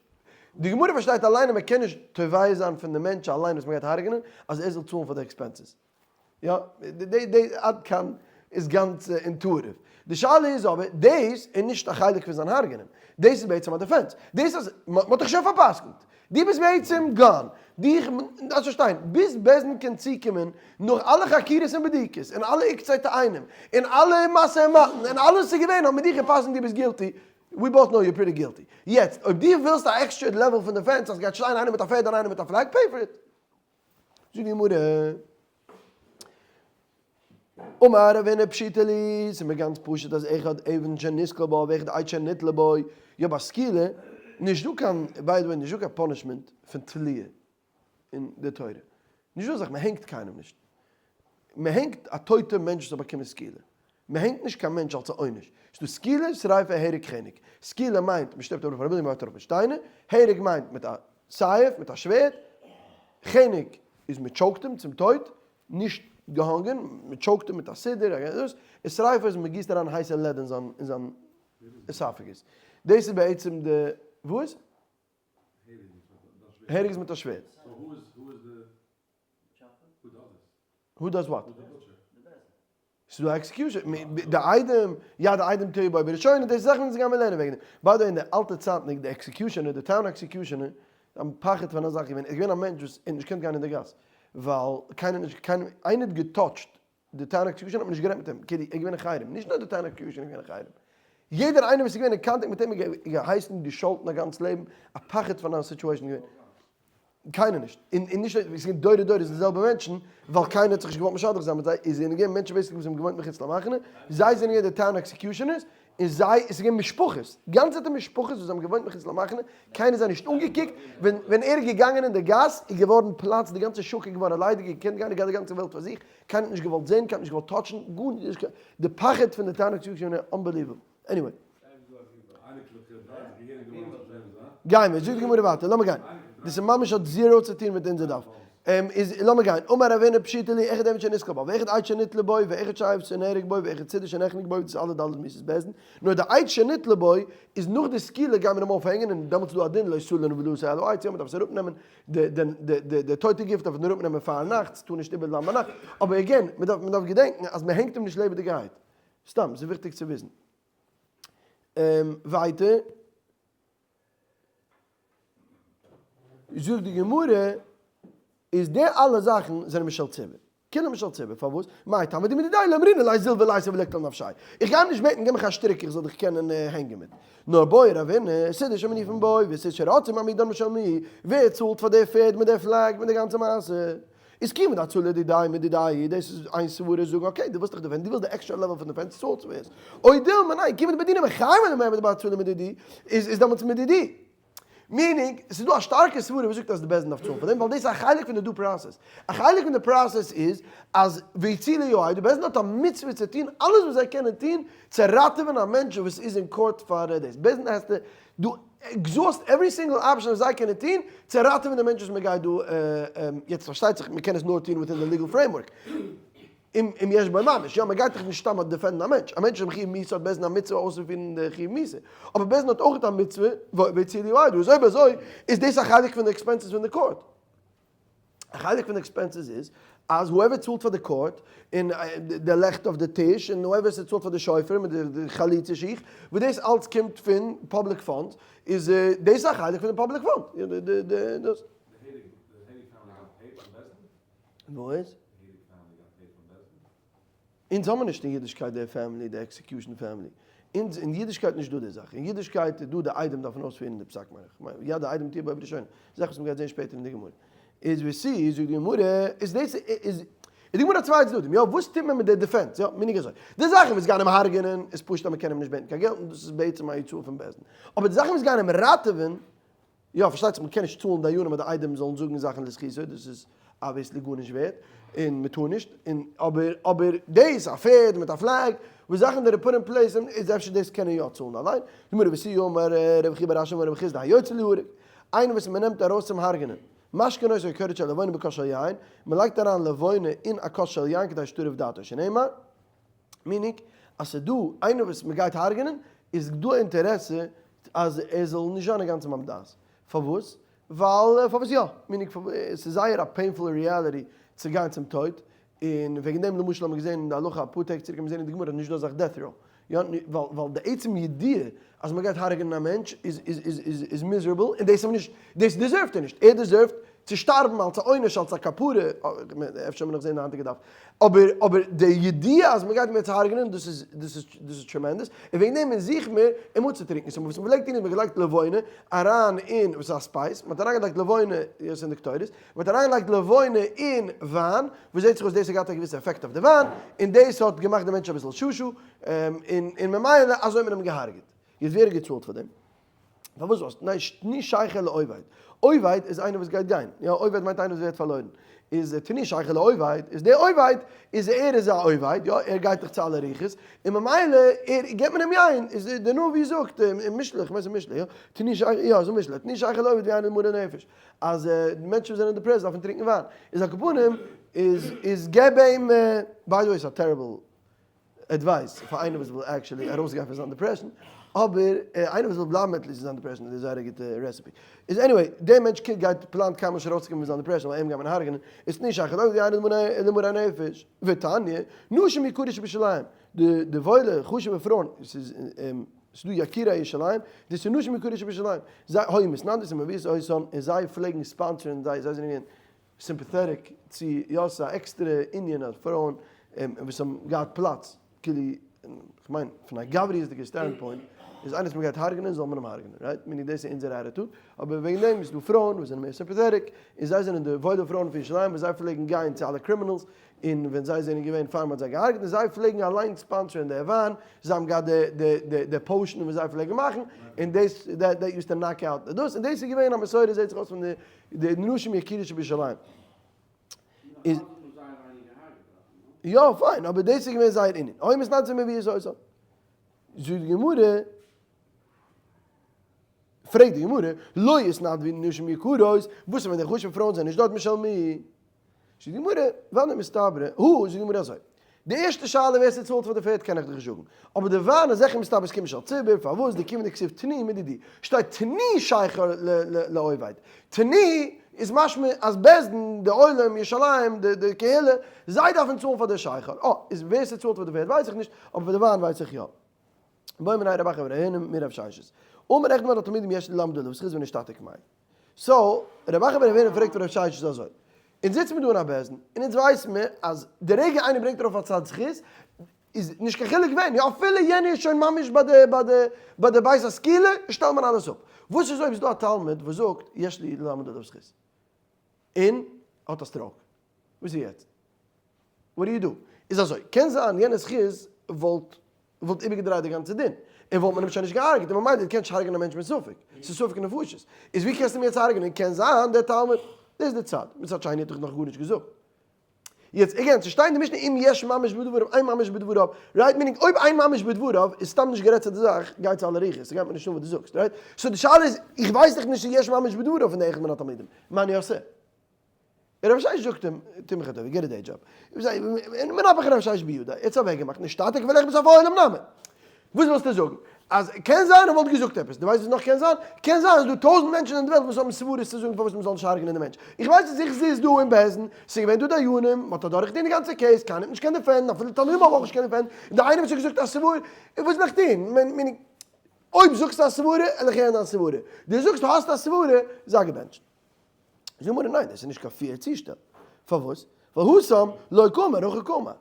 S1: די גמרא פארשטייט אליין אז מען קען נישט תובע זיין פון די מענטש אליין וואס מען גייט הרג'נען אז ער זאל צאלן פאר די expenses. יא, די די עד כאן איז גאנץ intuitive. די שאלה איז אבער, דאס איז נישט א חלק פון זיין הרג'נען. דאס איז בעצם א defense. דאס אז מ'האט דיך שוין פאר'פסק'נט. דו ביסט בעצם gone. דיך, דארפסט פארשטיין, ביז בית דין קען צוקומען נאך אלע חקירות און בדיקות, און אלע עוקצי תאנים, און אלע משא ומתן, און אלעס איז געווען, האט מען דיך גע'פסק'נט דו ביסט guilty, we both know you're pretty guilty. יעצט, אויב דו ווילסט א עקסטרע level פון defense אז ס'גייט שטיין איינער מיט א פערד און איינער מיט א flag, pay for it. זאגט די גמרא, אמר רב הונא פשיטא לי, ס'איז מיר גאנץ פשוט אז אחד אבן שנסקל בה ואחד עץ שנתלה בו, יא ביי סקילה, נישט דא קיין, by the way נישט דא קיין punishment פון תליה אין די תורה, נישט דא אזאך מען הענגט קיינעם נישט, מען הענגט א טויטע מענטש וואס האט באקומען סקילה, מען הענגט נישט קיין מענטש אלס א עונש, ס'איז דא סקילה, שריפה, הרג, חנק, סקילה מיינט מען שטופט אראפ פון א בילדינג מען ווארפט אראפ מיט שטיינער, הרג מיינט מיט א סייף מיט א שווערד, חנק איז מען choke ט אים צום טויט, נישט געהאנגען, מען choke ט אים מיט א סידור, און שריפה איז מען גיסט אריין הייסע lead אין זיין אין זיין esophagus. דאס איז בעצם די, וואס? הרג איז מיט א שווערד. Who does what? ס'איז דא א execution, די עדים, יא די עדים תהא בו בראשונה, דאס איז זאכן וואס גייען מיר לערנען וועגן דעם. by the way אין די אלטע צייטן די executioner, די town executioner, האבן פחד פון א זאך געווען, איז געווען א מענטש וואס האט נישט געקענט גיין אין די גאס, ווייל קיינער האט נישט, קיינער, איינער האט גע touch ט די town executioner האט מען נישט גערעדט מיט אים, כאילו ער איז געווען אין חרם, נישט נאר די town executioner איז געווען אין חרם, יעדער איינער וואס איז געווען אין contact מיט אים איז געהייסן געשאלטן א גאנץ לעבן, א פחד פון א situation געווען. קיינער נישט, און און נישט עס איז געווען דורי דורות די זעלבע מענטשן, ווייל קיינער האט זיך נישט געוואלט משדך זיין מיט זיי, איז זענען געווען מענטשן basically וואס האבן געוואוינט מחוץ למחנה, זיי זענען געווען די town executioners, און זיי, עס איז געווען משפחות, גאנצעטע משפחות וואס האבן געוואוינט מחוץ למחנה, קיינער האט זיי נישט אנגעקוקט, ווען ווען ער איז געגאנגען אין די גאס איז געווארן פלאץ, די גאנצע שוק איז געווארן ליידיג, געקענט גיין די גאנצע וועלט פאר זיך, קיינער האט נישט געוואלט זען, קיינער האט נישט געוואלט touch ן, גארנישט, די פחד פון די town executioner unbelievable, anyway. גיימיר, זאגט די גמרא ווייטער, לאמיר גיין. דאס איז ממש האט zero צו טון מיט אונזער דף. איז לאמיר גיין, אמר רב הונא פשיטא לי, אחד אבן שנסקל בה, ואחד עץ שנתלה בו, ואחד סייף שנהרג בו, ואחד סידור שנחנק בו, דאס איז אלע ד' מיתות בית דין. נאר די עץ שנתלה בו, איז נאך די סקילה גייט מען אים אויפהענגען, און דעמאלטס איז דא א דין לא תלין נבלתו על העץ, יא מען דארף עס אראפנעמען, די טויטע גוף דארף מען אראפנעמען פארנאכטס, טאר נישט איבערבלייבן ביינאכט. אבער again, מען דארף געדענקן אז מען הענגט אים נישט לעבעדיגערהייט. סתם, ס'איז וויכטיג צו וויסן. ווייטער זאגט די גמרא איז די אלע זאכן זענען משל ציבור, כולם משל ציבור, פארוואס? מאי טעמא דמדידיה לא אמרינן ליה זיל וליתיה וליקטל נפשיה, איך גיי אים נישט בעטן גיב מיך א שטריק איך זאל דיך קענען הענגען מיט, נאר בעי רבינא, סידור שמניפין בו וסיד שרצים מעמידן משל מי, ווער צאלט פאר די פערד מיט די flag מיט די גאנצע מעשה? איז כיון דהצלה דידיה מדידיה, דאס איז איין סברה זאגן okay דו ווילסט דאך defend, דו ווילסט די עקסטרע level פון defense צאלסט פאר עס, או דילמא ניין כיון דבית דינא מחייבין למיעבד בהצלה מדידי, איז איז דעמאלטס מדידי. Meaning, ס'איז דא א שטארקע סברה וואס זאגט אז די בית דין דארף צאלן פאר דעם, ווייל דאס איז א חלק פון די due process. א חלק פון די process איז אז והצילו העדה, די בית דין האט א מצוה צו טון אלעס וואס זיי קענען טון צו ראטעווען א מענטש וואס איז אין court פאר דאס. בית דין has to do exhaust every single option וואס זיי קענען טון צו ראטעווען די מענטש וואס מען גייט דא, יעצט פארשטייט זיך מען קען עס נאר טון within די legal framework. אם יש בו ממש, יא, מען גייט דאך נישט סתם defend ן א מענטש, א מענטש איז מחיוב מיתה האט בית דין א מצוה אויסצופירן די חיוב מיתה, אבער בית דין האט אויך א מצוה והצילו העדה, איז אויב אזוי איז דאס א חלק פון די expenses פון די court. א חלק פון די expenses איז אז whoever צאלט פאר די court, און די לעכט אויף די טיש, און whoever ס'צאלט פאר די שופר מיט די חליצה שיך, וואס דאס אלץ קומט פון public funds, איז דאס א חלק פון די public fund. וואס? אונז האמיר נישט אין אידישקייט די family, די execution family. אונז אין אידישקייט נישט דא די זאך. אין אידישקייט איז דא די עדים דארפן אויספירן די פסק מיין איך. כ'מיין יא די עדים תהיה בו בראשונה. זאך וואס מ'גייט זעהן שפעטער אין די גמרא. איז ווי ס'איז זאגט די גמרא איז דאס איז איז די גמרא צוויי צדדים יא וואס טוט מען מיט די defense יא מיניג אזוי. די זאכן וואס גייען אים הרג'ענען איז פשוט אז מ'קען אים נישט בעטן קיין געלט און דאס איז בעצם א הוצאה פון בית דין. אבער די זאכן וואס גייען אים ראטעווען יא, פארשטייט זיך מ'קען נישט צאלן דיינים אז די עדים זאלן זאגן זאכן לזכותו, דאס איז obviously גארנישט ווערט, און מ'טאר נישט, און אבער אבער דאס א פערד מיט א flag, וואס זאכן דער put in place איז אפשר דאס קען ער יא צאלן אליין, גמרא ותו אמר רבי חייא בר אשי אמר רבי חסדא היוצא ליהרג, איינער וואס מ'נעמט ארויס צום הרג'נען, משקין אותו קורט של לבונה בכוס של יין, מ'לייגט אריין לבונה אין א כוס של יין כדי שתריף דעתו, שנאמר, meaning אז ס'איז דא איינער וואס מ'גייט הרג'נען, איז דא אינטערעסע אז ער זאל נישט זיין אינגאנצן ביים דעת. פארוואס? ווייל פארוואס יא? Meaning ס'איז זייער א painful reality צו גיין צום טויט, און וועגן דעם למשל האט מען געזען אין די הלכה אפאר טעג צוריק האט מען געזען אין די גמרא אז נישט דא אזאך death row, יא, ווייל די עצם ידיעה אז מ'גייט הרג'נען א מענטש איז איז איז איז איז miserable, און דאס האט מען נישט, דאס deserve ט ער נישט, ער deserve ט צו שטארבן אלס א עונש אלס א כפרה, אפשר האט מען נאך זען די היינטיגע דף, אבער אבער די ידיעה אז מ'גייט אים יעצט הרג'נען דאס איז דאס איז דאס איז tremendous, און וועגן דעם זוכט מען אים אנצוטרינקען, so וואס מ'פלעגט טון איז מ'האט געלייגט לבונה אריין אין, וואס איז א spice, מ'האט אריינגעלייגט לבונה, יא ס'איז אין די קטורת, מ'האט אריינגעלייגט לבונה אין וויין, וואס זעט זיך אויס דאס האט געהאט א געוויסע עפעקט אויף די וויין, און דאס האט געמאכט די מענטש אביסל שושו, און און ממילא אזוי האט מען אים געהארגעט. יעצט ווער האט געצאלט פאר דעם? פארוואס זאלסטו? ניין תני שכר לאובד. אובד איז איינער וואס גייט גיין. יא אובד מיינט איינער וואס ווערט פארלוירן. איז תני שכר לאובד איז דער אובד איז ער איז א אובד יא ער גייט דאך צו אלע רוחות און ממילא ער געבט מען אים יין איז דער נביא זאגט אין משלי איך מיין ס'איז משלי יא תני שכר יא ס'איז משלי תני שכר לאובד ויין למרי נפש אז מענטשן וואס זענען depressed דארפן טרינקען וויין איז על כל פנים איז איז געב אים by the way ס'איז א terrible advice פאר איינער וואס וויל actually ארויסגיין פון זיין depression, אבער איינער וואס וויל בלייבן at least אין זיין depression איז דאס זייער א גוטע recipe. איז anyway, דער מענטש גייט פלאנט קיינמאל נישט ארויסצוקומען פון זיין depression ווייל אים גייט מען הרג'נען, איז נישט שייך אזוי ווי איינער למרי נפש. ותניא, נשים יקרות שבירושלים, די די וואוילע חשוב'ע פרויען, ס'איז ס'איז דא יקירי ירושלים, דאס איז נשים יקרות שבירושלים, זיי היו מתנדבות ומביאות אותן, און זיי פלעגן sponsor ן זיי זיי זענען געווען sympathetic צו יא ס'איז א עקסטערע ענין אז פרויען וואס האבן געהאט פלאץ כאילו כ'מיין פון א גבריות'דיגע standpoint איז איינער וואס מ'גייט הרג'נען זאל מען אים הרג'נען right מיני דאס איז אונזער attitude אבער וועגן דעם איז דא פרויען וואס זענען מער sympathetic און זיי זענען די וואוילע פרויען פון ירושלים וואס זיי פלעגן גיין צו אלע criminals און ווען זיי זענען געווען פאר מ'האט זיי געהארגעט און זיי פלעגן אליינס sponsor ן די וויין זיי האבן געהאט די די די די potion וואס זיי פלעגן מאכן און דאס that used to knock out דאס און דאס איז געווען א מסורה זעט זיך אויס פון די די נשים יקרות שבירושלים איז יא פיין אבער דאס איז געווען זייער ענין אוי מסנאצ מביא איז אויס זאגט די גמרא פרעגט די גמרא לא יתנדבו נשים יקרות וואס ווען די חשובע פרויען זענען נישט דארט משל מי זאגט די גמרא, וודאי מסתברא, הא, זאגט די גמרא אזוי, די ערשטע שאלה ווער ס'צאלט פאר די פערד קען איך דיך נישט זאגן, אבער די וויין איז זיכער מסתבר ס'קומט נישט על ציבור, פארוואס דכיון דכתיב תנו מדידי, שטייט תנו שכר לאובד, תנו איז משמע אז בית דין, די עולם, ירושלים, די קהילה, זיי דארפן צאלן פאר די שכר, אה, איז ווער ס'צאלט פאר די פערד ווייס איך נישט, אבער פאר די וויין ווייס איך יא. בעא מיניה רב אחא בר הונא מרב ששת. אמר אחד מן התלמידים יש לי ללמדו עליו זכות ונשתתק מיה. So, רב אחא בר הונא פרעגט רב ששת אזוי, אונז זיצן מיר דא אין א בית דין, און אונז ווייסן מיר אז די רגע איינער ברענגט ארויף א צד זכות, איז נישט קיין חילוק ווען, יא אפילו יענער איז שוין ממש ביי די ביי די ביי די בית הסקילה, שטעלט מען אלעס אפ. וואס איז אויב איז דא א תלמיד וואס זאגט יש לי ללמד עליו זכות, און האט א stroke, וואס איז יעצט? What do you do? איז אזוי, קען זיין יענע זכות וואלט. וואלט איבערגעדרייט די גאנצע דין, און וואלט מען אים שוין נישט געהארגעט, און ממילא דו קענסט נישט הרג'נען א מענטש מיט ספק, ס'איז ספק נפשות, איז ווי קענסטו אים יעצט הרג'נען, קען זיין דער תלמיד, דאס איז די צד, מצד שני האט דאך נאך גארנישט געזאגט. יעצט again, ס'שטייט אין די משנה אם יש ממש בדבריו, אין ממש בדבריו, right? Meaning אויב אין ממש בדבריו איז סתם נישט גערעדט צו די זאך, גייט צו אלע רוחות, ס'גייט מיר נישט אן וואס דו זאגסט, right? So די שאלה איז, איך ווייס דאך נישט צו יש ממש בדבריו פון די אחד מן התלמידים, מה אני עושה? רב ששת זאגט אים, טו מיך א טובה, get a day job. מנפח רב ששת בידו, ער האט עס אוועקגעמאכט, נשתתק ולך בסוף העולם נמי. וואס ווילסטו זאגן? אז קען זיין ער וואלט געזאגט עפעס, דו ווייסט וואס נאך קען זיין? קען זיין אז דא טויזנט מענטשן אין די וועלט וואס האבן סברות צו זאגן פארוואס מ'זאל נישט הרג'נען די מענטש. איך ווייס אז איך זיץ דא אין בית דין, ס'איז געווען דא דיינים, מ'האט אדורך געטון די גאנצע case, קיינער האט נישט קען defend ן, אפילו תלמידים האבן אויך נישט קען defend ן, און די איינער וואס האט געזאגט א סברה, וואס זאל איך טון? אויב זאגסטו א סברה, וועל איך הערן דיין סברה. דו זאגסט האסט א סברה, זיי געבענטשט. זאגט די גמרא ניין דאס איז נישט קיין fair צושטעל, פארוואס? ווייל התם לא קאמר הכא קאמר,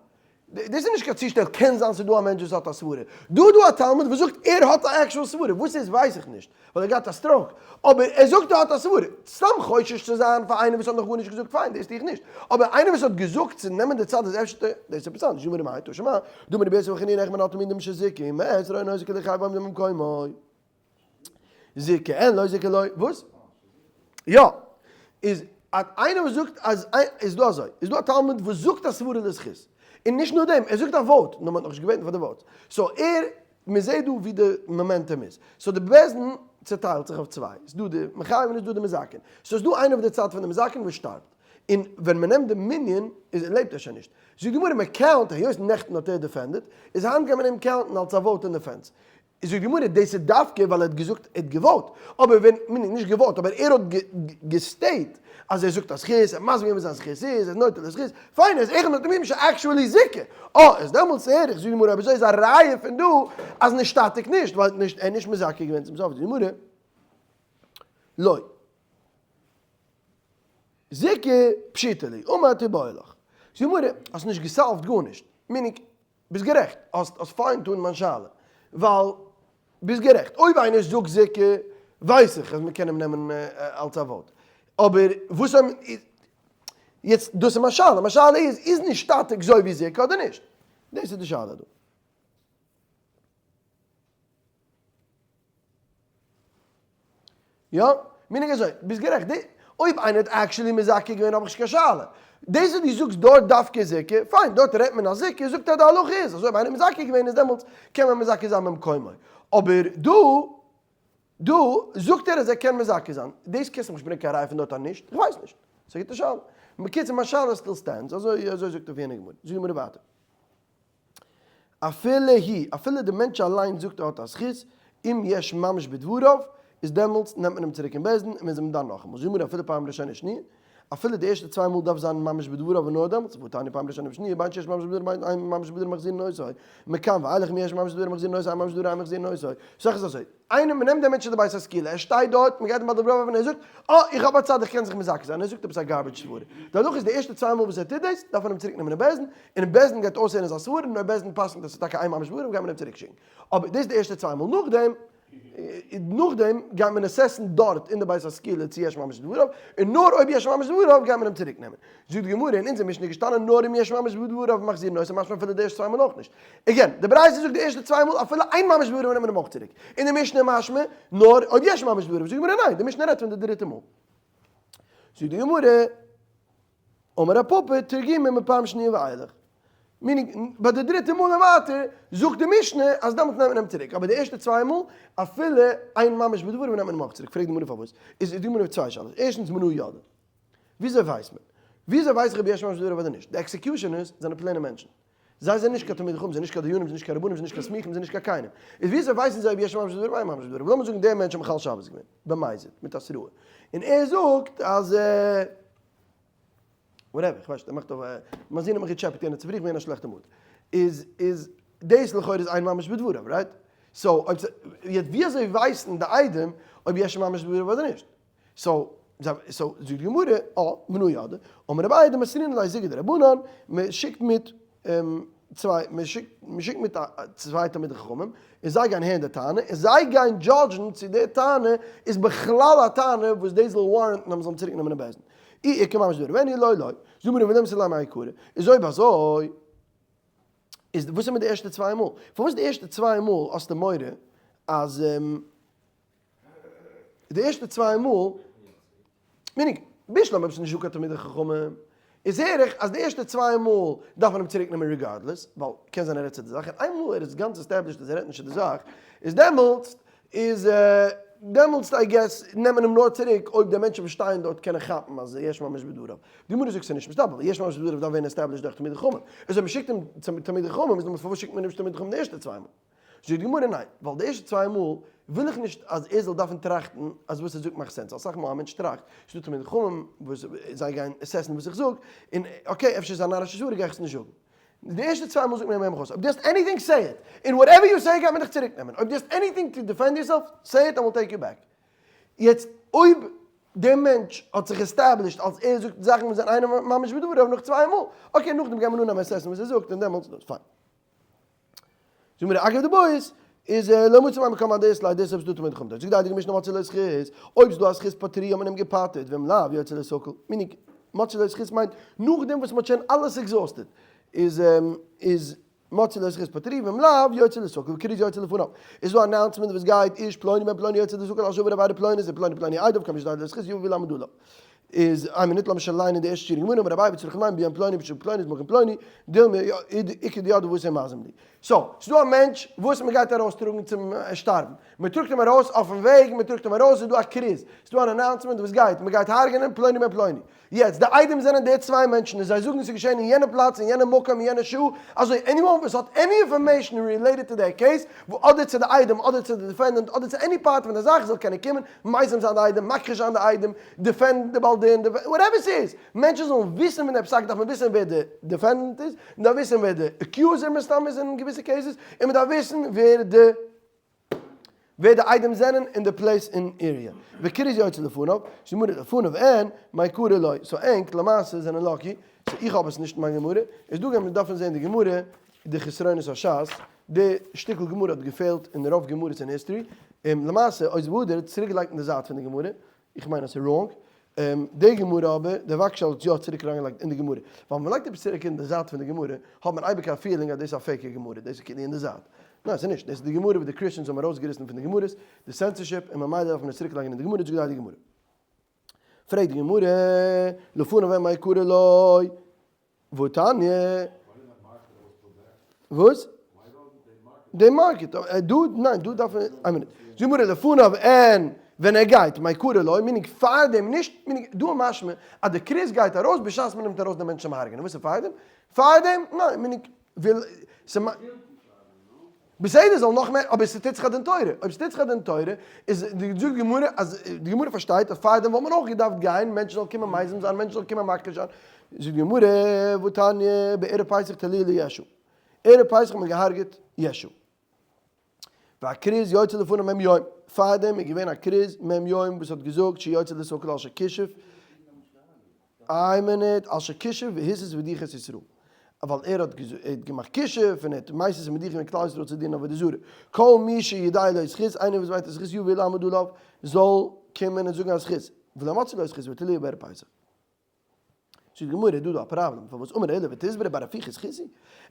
S1: דאס איז נישט קיין צושטעל, קען זיין ס'איז דא א מענטש וואס האט א סברה, דא איז דא א תלמיד וואס זאגט ער האט א actual סברה, וואס ס'איז ווייס איך נישט, ווייל ער האט געהאט א stroke, אבער ער זאגט ער האט א סברה, סתם חושש צו זיין פאר איינער וואס האט נאך גארנישט געזאגט פיין דאס טו איך נישט, אבער איינער וואס האט געזאגט צו נעמען די צד איז אפשר דאס איז עפעס אנדערש, זאגט די גמרא מאי תא שמע, דאמר רבי יוסי בר חנינא איך בין התלמידים שזיכו מת רואין אותו כאילו חי ועומד במקומו. זיכה אין לא זיכה לא, וואס? יא, איז איינער וואס זאגט אז איז דא אזוי, איז דא א תלמיד וואס זאגט א סברה לזכות, און נישט נאר דעם, ער זאגט א vote, נאר מען האט נאכנישט געבעטן פאר די vote, so ער, מען זעט דא ווי די momentum איז, so די בית דין צעטיילט זיך אויף צוויי, איז דא די מחייבים און איז דא די מזכין, so איז דא איינער אויף די צד פון די מזכין וואס שטארבט, און ווען מען נעמט די מנין איז לעבט ער שוין נישט, זאגט די גמרא מען count, היות נעכטן האט ער defended, איז היינט גייט מען אים count ן אלס א vote אין defense, זאגט די גמרא, דאס איז דווקא ווייל ער האט געזאגט ער האט גע vote, אבער ווען, מיינט נישט גע vote, אבער ער האט גע state אז ער זאגט א זכות, ער האט מסביר געווען וואס זיין זכות איז, ער איז נוטה לזכות, פיין, ער איז אחד מהתלמידים ש actually זיכה, אה, איז דעמאלטס הער איך, זאגט די גמרא, אויב אזוי איז א ראיה פון דא אז נשתתק נישט, ווייל נישט, ער איז נישט מזכה געווען צום סוף, זאגט די גמרא, לא. זיכה פשיטא לי, אמר תיבעי לך. זאגט די גמרא, האסט נישט גע solve ט גארנישט, meaning, ביסט גערעכט, האסט האסט fine tune מיין שאלה, ווייל ביסט גערעכט, אויב איינער זאגט זיכה ווייס איך אז מען קען אים נעמען אלס א vote, אבער וואס אויב יעצט דאס איז מיין שאלה, מיין שאלה איז, איז נשתתק אזוי ווי זיכה אדער נישט? דאס איז די שאלה דא. יא, meaning אזוי, ביסט גערעכט, די, אויב איינער האט actually מזכה געווען האב איך נישט קיין שאלה. דאס וואס דו זאגסט דארט דווקא זיכה, פיין, דארט רעדט מען אז זיכה, זאגט ער די הלכה איז אז אויב איינער האט מזכה געווען איז דעמאלטס קען מען מזכה זיין במקומו. אבער דא, דא זאגט ער אז ער קען מזכה זיין. דאס קענסטו מיך נישט ברענגען קיין ראיה פון דארט אז נישט, איך ווייס נישט. ס'איז א גוטע שאלה. בקיצור מיין שאלה still stands, אזוי אזוי זאגט אויף יענע גמרא. זאג די גמרא ווייטער. אפילו היא, אפילו די מענטש אליין זאגט ער האט א זכות, אם יש ממש בדבריו, איז דעמאלטס נעמט מען אים צוריק אין בית דין און מען איז אים דן נאכאמאל, זאגט גמרא אפילו פעם ראשונה שניה, אפילו די ערשטע צוויי מאל דארף זיין ממש בדבריו און נאר דעמאלטס, והתניא פעם ראשונה ושניה, בין שיש ממש בדבריו בין אין ממש בדבריו מחזירין אותו, מכאן ואילך אם יש ממש בדבריו מחזירין אותו אין ממש בדבריו אין מחזירין אותו, סך איז אזוי, איינער, מען נעמט דעם מענטש צו די בית הסקילה, ער שטייט דארט, מען גייט אים באלד ארויף און ער זאגט, אה, איך האב א צד, איך קען זיך מזכה זיין, ער זאגט עפעס א garbage סברה. דערנאך איז די ערשטע צוויי מאל וואס ער טוט דאס, דארף מען אים צוריק נעמען אין בית דין, און בית דין גייט אויסהערן זיין סברה, און אויב בית דין פסק'נט אז ס'איז טאקע אין ממש בדבריו גייט מען אים צוריק שיקן. אבער דאס איז די ערשטע צוויי מאל, נאכדעם, נאכדעם גייט מען assess ן דארט אין די בית הסקילה צו יש ממש בדבריו, און נאר אויב יש ממש בדבריו גייט מען אים צוריק נעמען. זאגט די גמרא, אין אונזער משנה איז געשטאנען נאר אם יש ממש בדבריו מחזירין אותו, משמע אפילו די ערשטע צוויי מאל אויך נישט. Again, די ברייתא זאגט די ערשטע צוויי מאל אפילו אין ממש בדבריו נעמט מען אים אויך צוריק. אין די משנה משמע נאר אויב יש ממש בדבריו. זאגט די גמרא ניין, די משנה רעדט פון די דריטע מאל. זאגט די גמרא, אמר רב פפא תרגימו מפעם שניה ואילך. Meaning, ביי די דריטע מאל און ווייטער זאגט די משנה אז דעמאלטס נעמט מען אים צוריק, אבער די ערשטע צוויי מאל אפילו אין ממש בדבריו נעמט מען אים אויך צוריק. פרעגט די גמרא פארוואס? איז די גמרא צוויי שאלות, ערשטנס מנא ידע? וויאזוי ווייסט מען? וויאזוי ווייס איך אויב יש ממש בדבריו אדער נישט? די executioners זענען plain ע מענטשן. זיי זענען נישט קיין תלמידי חכמים, זיי זענען נישט קיין דיינים, זיי זענען נישט קיין רבנים, זיי זענען נישט קיין סמיכים, זיי זענען נישט קיין קיינעם. איז וויאזוי ווייסן זיי אויב יש ממש בדבריו אין ממש בדבריו? לאמיר זאגן דער מענטש האט מחלל שבת געווען, במזיד, מיט א התראה, און ער זאגט אז whatever, איך ווייס נישט, ער מאכט אויף, מיין זון האט מיך געטשעפעט יענע צופרי, איך בין אין א שלעכטע mood. איז איז דאס לכאורה איז אין ממש בדבריו, right? So אויב יעצט וויאזוי ווייסן די עדים אויב יש ממש בדבריו אדער נישט? So, so זאגט די גמרא, אה, מנא ידע, אמר אביי דמסרינן ליה זוגא דרבנן, מען שיקט מיט צוויי, מען שיקט, מען שיקט מיט צוויי תלמידי חכמים, און זיי גייען הערן די טענה, און זיי גייען judge ן צו די טענה איז בכלל א טענה וואס דאס זאל warrant ן אז מען זאל אים צוריק נעמען אין בית דין. אי איכא ממש בדבריו, אי לא לא. זאגט די גמרא ולמסרי ליה מאי קרא, איז אויב אזוי. איז וואס איז מיט די ערשטע צוויי מאל? פארוואס די ערשטע צוויי מאל האסטו מורא אז די ערשטע צוויי מאל, meaning, בשלמא אויב ס'איז נישט דא קיין תלמידי חכמים, איז הער איך אז די ערשטע צוויי מאל דארף מען אים צוריק נעמען regardless, ווייל קען זיין ער רעדט צו די זאך, און איינמאל ער איז גאנץ established אז ער רעדט נישט צו די זאך, איז דעמאלטס איז דעמאלטס I guess נעמט מען אים נאר צוריק אויב די מענטשן וואס שטייען דארט קענען כאפן אז יש ממש בדבריו. די גמרא זאגט ס'איז נישט מסתבר, ווייל יש ממש בדבריו דארף ווערן established דורך תלמידי חכמים. איז אויב מ'שיקט אים צו תלמידי חכמים איז דעמאלטס פארוואס שיקט מען אים נישט תלמידי חכמים די ערשטע צוויי מאל? זאגט די גמרא ניין, ווייל די ערשטע צוויי מאל וויל איך נישט אז ער זאל דארפן טראכטן אז וואס ער זאגט מאכט sense, אסאך מאל א מענטש טראכט, ס'איז דא תלמידי חכמים וואס זיי גייען assess ן וואס איך זאג, און okay אפשר איז א נארישע סברא גיי איך עס נישט זאגן. די ערשטע צוויי מאל זאגט מען אים אויס, אויב דו האסט anything say it, און whatever you say גייט מען דיך צוריק נעמען, אויב דו האסט anything to defend yourself say it and we'll take you back. יעצט אויב דער מענטש האט זיך established אלס ער זאגט זאכן וואס זענען אינו ממש בדבריו נאך צוויי מאל, okay נאכדעם גייט מען אנהייבן assess ן וואס ער זאגט און דעמאלטס פיין. זאג מיר אגב די בויס איז לא מצא מיין מקום עד דאס לייד דאס אויב ס'דא תמיד חכם זאגט די הייליגע משנה מצא לו זכות אויב ס'דא א זכות פטרי האט מען אים געפטר'ט ואם לאו יוצא לסקל meaning מצא לו זכות מיינט נאכדעם וואס מ'האט שוין אלעס exhausted איז איז מצא לו זכות פטרי ואם לאו יוצא לסקל וכרוז יוצא לפניו איז דא announcement וואס גייט איש פלוני בן פלוני יוצא לסקל על שעבר עבירה פלונית ופלוני פלוני עדיו כל מי שיודע לו זכות יבא וילמד עליו. איז איין מינוט לאמיר שוין ליינען די ערשטע שורה גמרא, אמר אביי וצריך לומר ביום פלוני בשעה פלונית במקום פלוני, דילמא איכא דידעי וואס הם מזים לי. so, ס'איז דא א מענטש וואס מ'גייט ארויסטראגן צום שטארבן, מ'טראגט אים ארויס אויפן וועג, מ'טראגט אים ארויס איז דא א כרוז, ס'איז דא אן announcement וואס גייט, מ'גייט הרג'נען פלוני בן פלוני. יעצט, די עדים זענען די צוויי מענטשן און זיי זאגן ס'איז געשען אין יענע פלאץ אין יענע מקום אין יענע שעה, אזוי anyone וואס האט any information related to די case, אדער צו די עדים אדער צו די defendant אדער צו any part פון די זאך זאל קענען קומען מזים זיין די עדים, מכחיש זיין די עדים, defend די בעל דין, whatever ס'איז, מענטשן זאלן וויסן פון די פסק דארף מען וויסן ווער די defendant איז, מען דארף וויסן ווער די accuser מסתם איז אין געוויסע cases, און מען דארף וויסן ווער די ווער די עדים זענען אין די place און area. וכרוז יוצא לפניו, שמור לפניו אין, מעיקרא לא. so ענק למעשה זענען lucky, so איך האב עס נישט אין מיין גמרא, איז דא גיימיר דארפן זעהן די גמרא, די חסרונות הש"ס, די שטיקל גמרא האט געפעלט אין רוב גמרות אין history, און למעשה עוז והדר האט צוריק געלייגט אין די זייט פון די גמרא, איך מיין אז ס'איז wrong, די גמרא אבער, די וואגשאל האט יא צוריק אריינגעלייגט אין די גמרא, ווייל ווען מ'לייגט עפעס צוריק אין די זייט פון די גמרא, האט מען אייביג א feeling אז דאס איז א fake ע גמרא, דאס איז כאילו אין די זייט. ניין ס'איז נישט, דאס איז די גמרא וואס די Christians האבן ארויסגעריסן פון די גמרות, די סענסערשיפ, און ממילא דארף מען עס צוריק לייגן אין די גמרא, זאגט די הייליגע גמרא. פרעגט די גמרא, לפניו אין מעיקרא לא. והתניא. וואס? די market. דא, ניין, דא דארף מען, איין מינוט. זאגט גמרא לפניו אין, ווען ער גייט, מעיקרא לא, meaning פארדעם נישט, meaning דא איז משמע אז די כרוז גייט ארויס בשעת מען נעמט ארויס די מענטש צום הרג'נען. וואס איז פארדעם? פארדעם? ניין, meaning וויל, בסדר זאל נאך מער, אבער ס'טוט זיך א דין תורה, אויב ס'טוט זיך א דין תורה, איז די זאגט די גמרא אז די גמרא פארשטייט אז פארדעם וואלט מען אויך געדארפט גיין, מענטשן זאלן קומען מזים זיין, מענטשן זאלן קומען מכחיש זיין, זאגט די גמרא, והתניא, בערב פסח תלוהו לישו, ערב פסח האט מען געהארגעט ישו, והכרוז יוצא לפניו מ' יום, פארדעם איז געווען א כרוז מ' יום וואס האט געזאגט שיוצא לסקל על שכישף, איין מינוט, על שכישף והסית והדיח את ישראל, ווייל ער האט געמאכט כישוף און ער האט מסית ומדיח געווען כלל ישראל צו דינען עבודה זרה, כל מי שיודע לו זכות, איינער וואס ווייסט א זכות יבוא וילמד עליו, זאל קומען און זאגן א זכות, ולא מצא לו זכות ותלוהו בערב פסח. זאגט די גמרא, איז דא דא א פראבלעם, פארוואס אמר עולא ותסברא בר הפיכת זכות היא?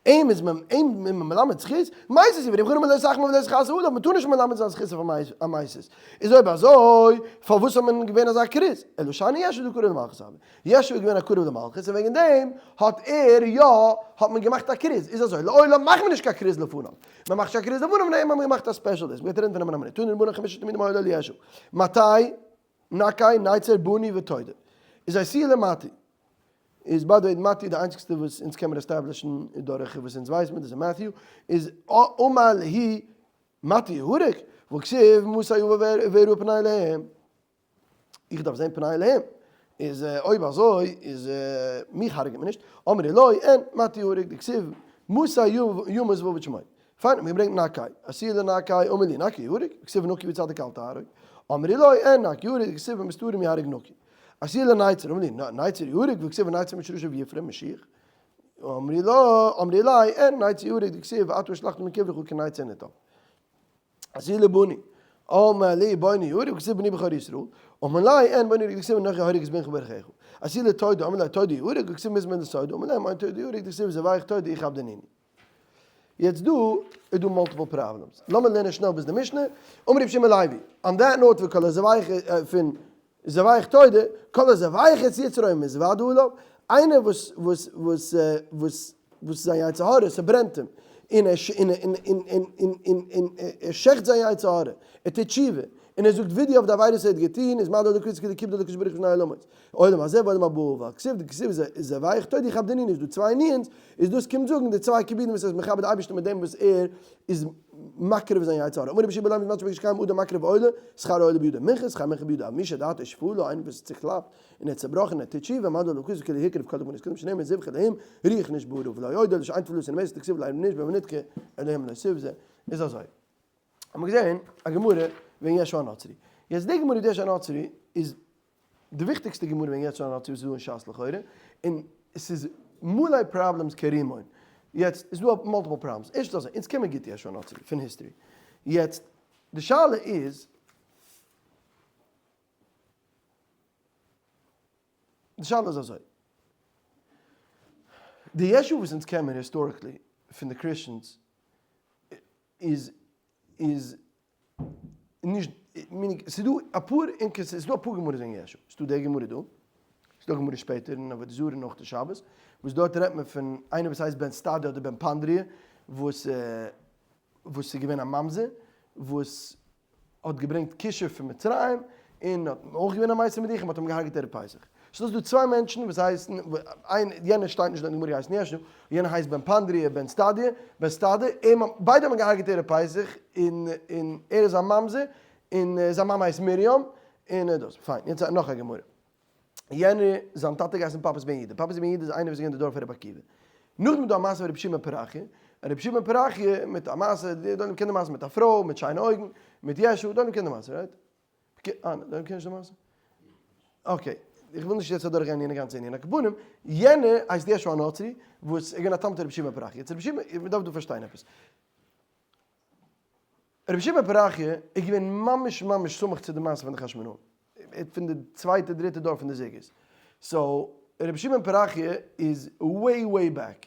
S1: אים איז מען אים איז מען מלמד זכות, מסית הוא ורבי חנן לא תחמוד ולא תכסה עליו, מען טאר נישט מלמד זיין זכות אויף א מסית, איז אויב אזוי פארוואס האט מען געווען אזא כרוז, אלא שאני ישו דקרוב למלכות הוה, ישו איז געווען א קרוב למלכות און וועגן דעם האט ער יא האט מען געמאכט א כרוז, איז אזוי לעולם מאכט מען נישט קיין כרוז לפניו, מען מאכט נישט קיין כרוז לפניו נאר אים האט מען געמאכט א special דאס, מען גייט רעדן פון אים אין א מינוט, תנו רבנן חמשה תלמידים היו לו לישו, מתי נקי נייצר בוני ותודה, איז אייסיע למתי. איז by the way מאטי די איינציגסטע וואס אונז קען מיר establish ן דורך וואס אונז ווייס מיר דאס איז Matthew איז אמר להו מתי יהרג והכתיב מתי יבא ויראה פני אלהים איך דארף זען פני אלהים איז אויב אזוי איז מיך הרג'ט מען נישט אמרי לו אין מתי יהרג דכתיב מתי ימות ואבד שמו פיין האט מען געברענגט נקי אתיוהו לנקי אמר להו נקי יהרג והכתיב נקי וצדיק אל תהרוג אמרי לו אין נקי יהרג דכתיב במסתרים יהרג נקי אתיוהו לנייצר, אמרי ליה, נייצר יהרג, והכתיב נייצר משרשיו יפרה, משיח. אמרי לו, אמרי ליה, אין נייצר יהרג, דכתיב ואתה השלכת מקברך כנייצר נטף. אתיוהו לבוני, אמר להו, בוני יהרג, והכתיב בני בכור ישראל. אמרי ליה, אין בוני יהרג, דכתיב אנכי הורג את בנך וברכך. אתיוהו לתודע, אמרי ליה, תודע יהרג, והכתיב מזמור לתודה. אמרי ליה, מאי תודע יהרג, דכתיב זבח תודה יכבדנני. יעצט דא איז דא multiple problems. לאמיר לערנען שנעל ביז די משנה. אמר רבי שמעון לוי, on that note וכל הזובח פון זובח תודה, כל הזובח את יצרו ומתוודה עליו, איינער וואס וואס וואס וואס וואס זיין יצר הרע ס'ברענט אים, און ער און און און און און און און ער שעכט זיין יצר הרע, ער טוט תשובה, און ער זאגט וידוי אויף די עבירות ער האט געטון, איז מעלה עליו הכתוב כאילו כיבד הקדוש ברוך הוא שני עולמות, עולם הזה ועולם הבא, ווייל כתיב דכתיב זובח תודה יכבדני איז דא צוויי נון'ס, איז דאס קומט זאגן די צוויי כיבודים וואס ער איז מכבד די אייבערשטער מיט דעם וואס ער איז מקריב זיין יצר הרע. אמר רבי יהושע בן לוי בזמן שביקש קיים אדם מקריב עולה, שכר עולה בידו מנחה, שכר מנחה בידו אבל מי שדעתו שפלה, איינער וואס איז צוקלאפט און ער האט צעבראכן און ער טוט תשובה, מעלה עליו הכתוב כאילו הקריב כל הקרבנות כולם שנאמר זבחי אלהים רוח נשברה ולא עוד אלא שאין תפלתו נמאסת דכתיב לב נשבר ונדכה אלהים לא תבזה, איז אזוי. האבן מיר געזען א גמרא וועגן ישו הנוצרי. יעצט די גמרא ישו הנוצרי איז די וויכטיגסטע גמרא וועגן ישו הנוצרי וואס איז דא אין שס לכאורה, און עס איז מלא problems כרימון. יעצט איז דא multiple problems. ערשטנס אזוי, אונז קען מיר גוט ישו הנוצרי פון history. יעצט די שאלה איז, די שאלה איז אזוי, די ישו וואס אונז קען מיר historically פון די Christians איז איז נישט meaning ס'איז דא אפאר אינקעס ס'איז דא אפאר גמרות וועגן ישו ס'איז דא די גמרא דא ס'איז דא גמרא שפעטער אין עבודה זרה נאך די שבת וואס דארט רעדט מען פון איינער וואס הייסט בן סטדא אדער בן פנדריא וואס וואס איז געווען א ממזר וואס האט געברענגט כישוף פון מצרים, און האט אויך געווען א מסית ומדיח, מ'האט אים געהארגעט ערב פסח. ס'איז דא צוויי מענטשן וואס הייסן, איין, יענער שטייט נישט דארט אין גמרא געהייסן ישו, יענער הייסט בן פנדריא, בן סטדיא, בן סטדא, אים, ביידע האט מען געהארגעט ערב פסח, און, און ער איז א ממזר, און זיין מאמע הייסט מרים, און דאס, פיין, יעצט נאך א גמרא. יענער, זיין טאטע געהייסן פפוס בן יהודה, פפוס בן יהודה איז איינער וואס איז געווען די דור פון רבי עקיבא. נאכדעם איז דא א מעשה פון רבי שמעון פרחיה, רבי שמעון פרחיה מיט א מעשה, די עולם קען די מעשה מיט א פרוי מיט שיינע אויגן, מיט ישו, די עולם קען די מעשה, right? אה, די עולם קען נישט די מעשה? okay, איך וויל נישט יעצט אדורך גיין יענע גאנצע ענין, על כל פנים, יענער הייסט ישו הנוצרי, וואס איז געווען א תלמיד פון רבי שמעון פרחיה, יעצט רבי שמעון, מען דארף דא פארשטיין עפעס. רבי שמעון פרחיה איז געווען ממש ממש סמוך צו די מעשה פון די חשמונאים, פון די צווייטע דריטע דור פון די זוגות, so רבי שמעון פרחיה איז way way back,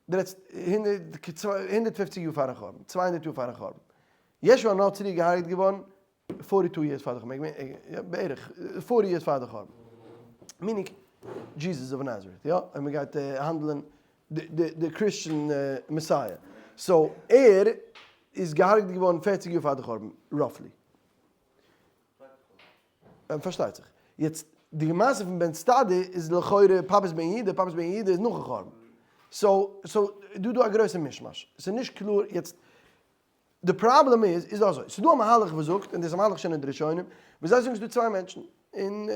S1: די רעדסט 150 יאר פארן חורבן, 200 יאר פארן חורבן, ישו הנוצרי איז געהארגעט געווארן forty-two years פאר די חורבן, בערך forty years פאר די חורבן, meaning Jesus of Nazareth, יא, אויב מען גייט האנדלען די Christian Messiah, so ער איז געהארגעט געווארן 40 יאר פאר די חורבן, roughly. פארשטייט זיך. יעצט, די מעשה פון בן סטדא איז לכאורה פפוס בן יהודה, פפוס בן יהודה איז נאכן חורבן. so, so, דא דא א גרויסע מישמאש. ס'איז נישט קלאר, יעצט, די פראבלעם איז, איז אזוי, ס'איז דא א מהלך וואס זאגט, און דאס איז א מהלך שוין אין די ראשונים, וואס זיי זאגן ס'איז דא צוויי מענטשן, און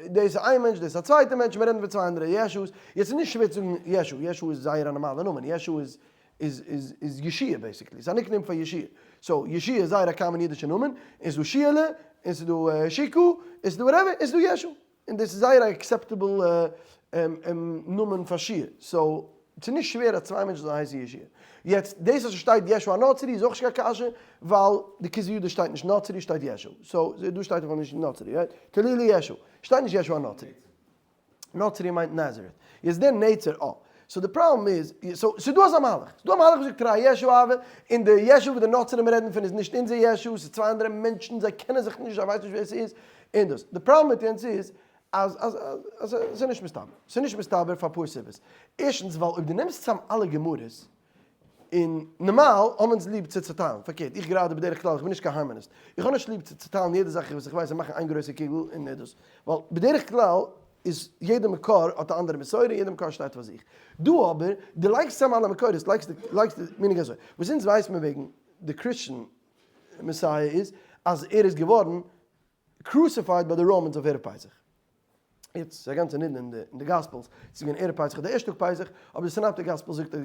S1: דאס איז איין מענטש, דאס איז א צווייטע מענטש, מיר רעדן פון צוויי אנדערע ישו'ס, יעצט איז נישט שווער צו זאגן ישו, ישו איז זייער א נארמאלע נאמען, ישו איז איז איז איז ישוע basically, ס'איז א nickname פאר ישוע, so ישוע איז זייער א common אידישע נאמען, און ס'איז דא שיעלע, און ס'איז דא שיקו, און ס'איז דא whatever, און ס'איז דא ישו. און דאס איז זייער א acceptable נאמען פאר שיע, so ס'איז נישט שווער אז צוויי מענטשן זאלן הייסן ישוע. יעצט דאס אז ס'שטייט ישו הנוצרי איז אויך נישט קיין קשיא, ווייל די כתבי ידות שטייט נישט נוצרי שטייט ישו, so דא שטייט אויך נישט נוצרי, right? תלוי לישו, שטייט נישט ישו הנוצרי. נוצרי מיינט Nazareth. יעצט דער נצר, אה. so די פראבלעם איז, so ס'איז דא אזא מהלך. ס'איז דא א מהלך וואס זאגט תרי ישו הוו, און די ישו וואס די נוצרים רעדן פון איז נישט אונזער ישו, ס'איז צוויי אנדערע מענטשן, זיי קענען זיך נישט, זיי ווייסן נישט ווער ס'איז, און דאס. די פראבלעם מיט אונז איז אז אז אז ס'איז נישט מסתבר. ס'איז נישט מסתבר פאר אפאר סיבות. ערשטנס ווייל אויב דו נעמסט צאם אלע גמרות, און נארמאל האבן אונז ליב צו צעטיילן, פארקערט איך גראדע בדרך כלל איך בין נישט קיין harmonist, איך האב נישט ליב צו צעטיילן יעדע זאך וואס איך ווייס און מאכן איין גרויסע קוגל און דאס, ווייל בדרך כלל איז יעדע מקור האט א אנדערע מסורה, יעדע מקור שטייט פאר זיך. דא אבער, דו לייגסט צאם אלע מקורות, לייגסט לייגסט meaning אזוי, וואס אונז ווייסט מען וועגן די Christian Messiah איז אז ער איז געווארן crucified ביי די Romans אויף ערב פסח. יעצט ס'איז א גאנצע נידון אין די אין די Gospels, ס'איז געווען ערב פסח אדער ערשט טאג פסח, אבער די Synoptic Gospel זאגט אז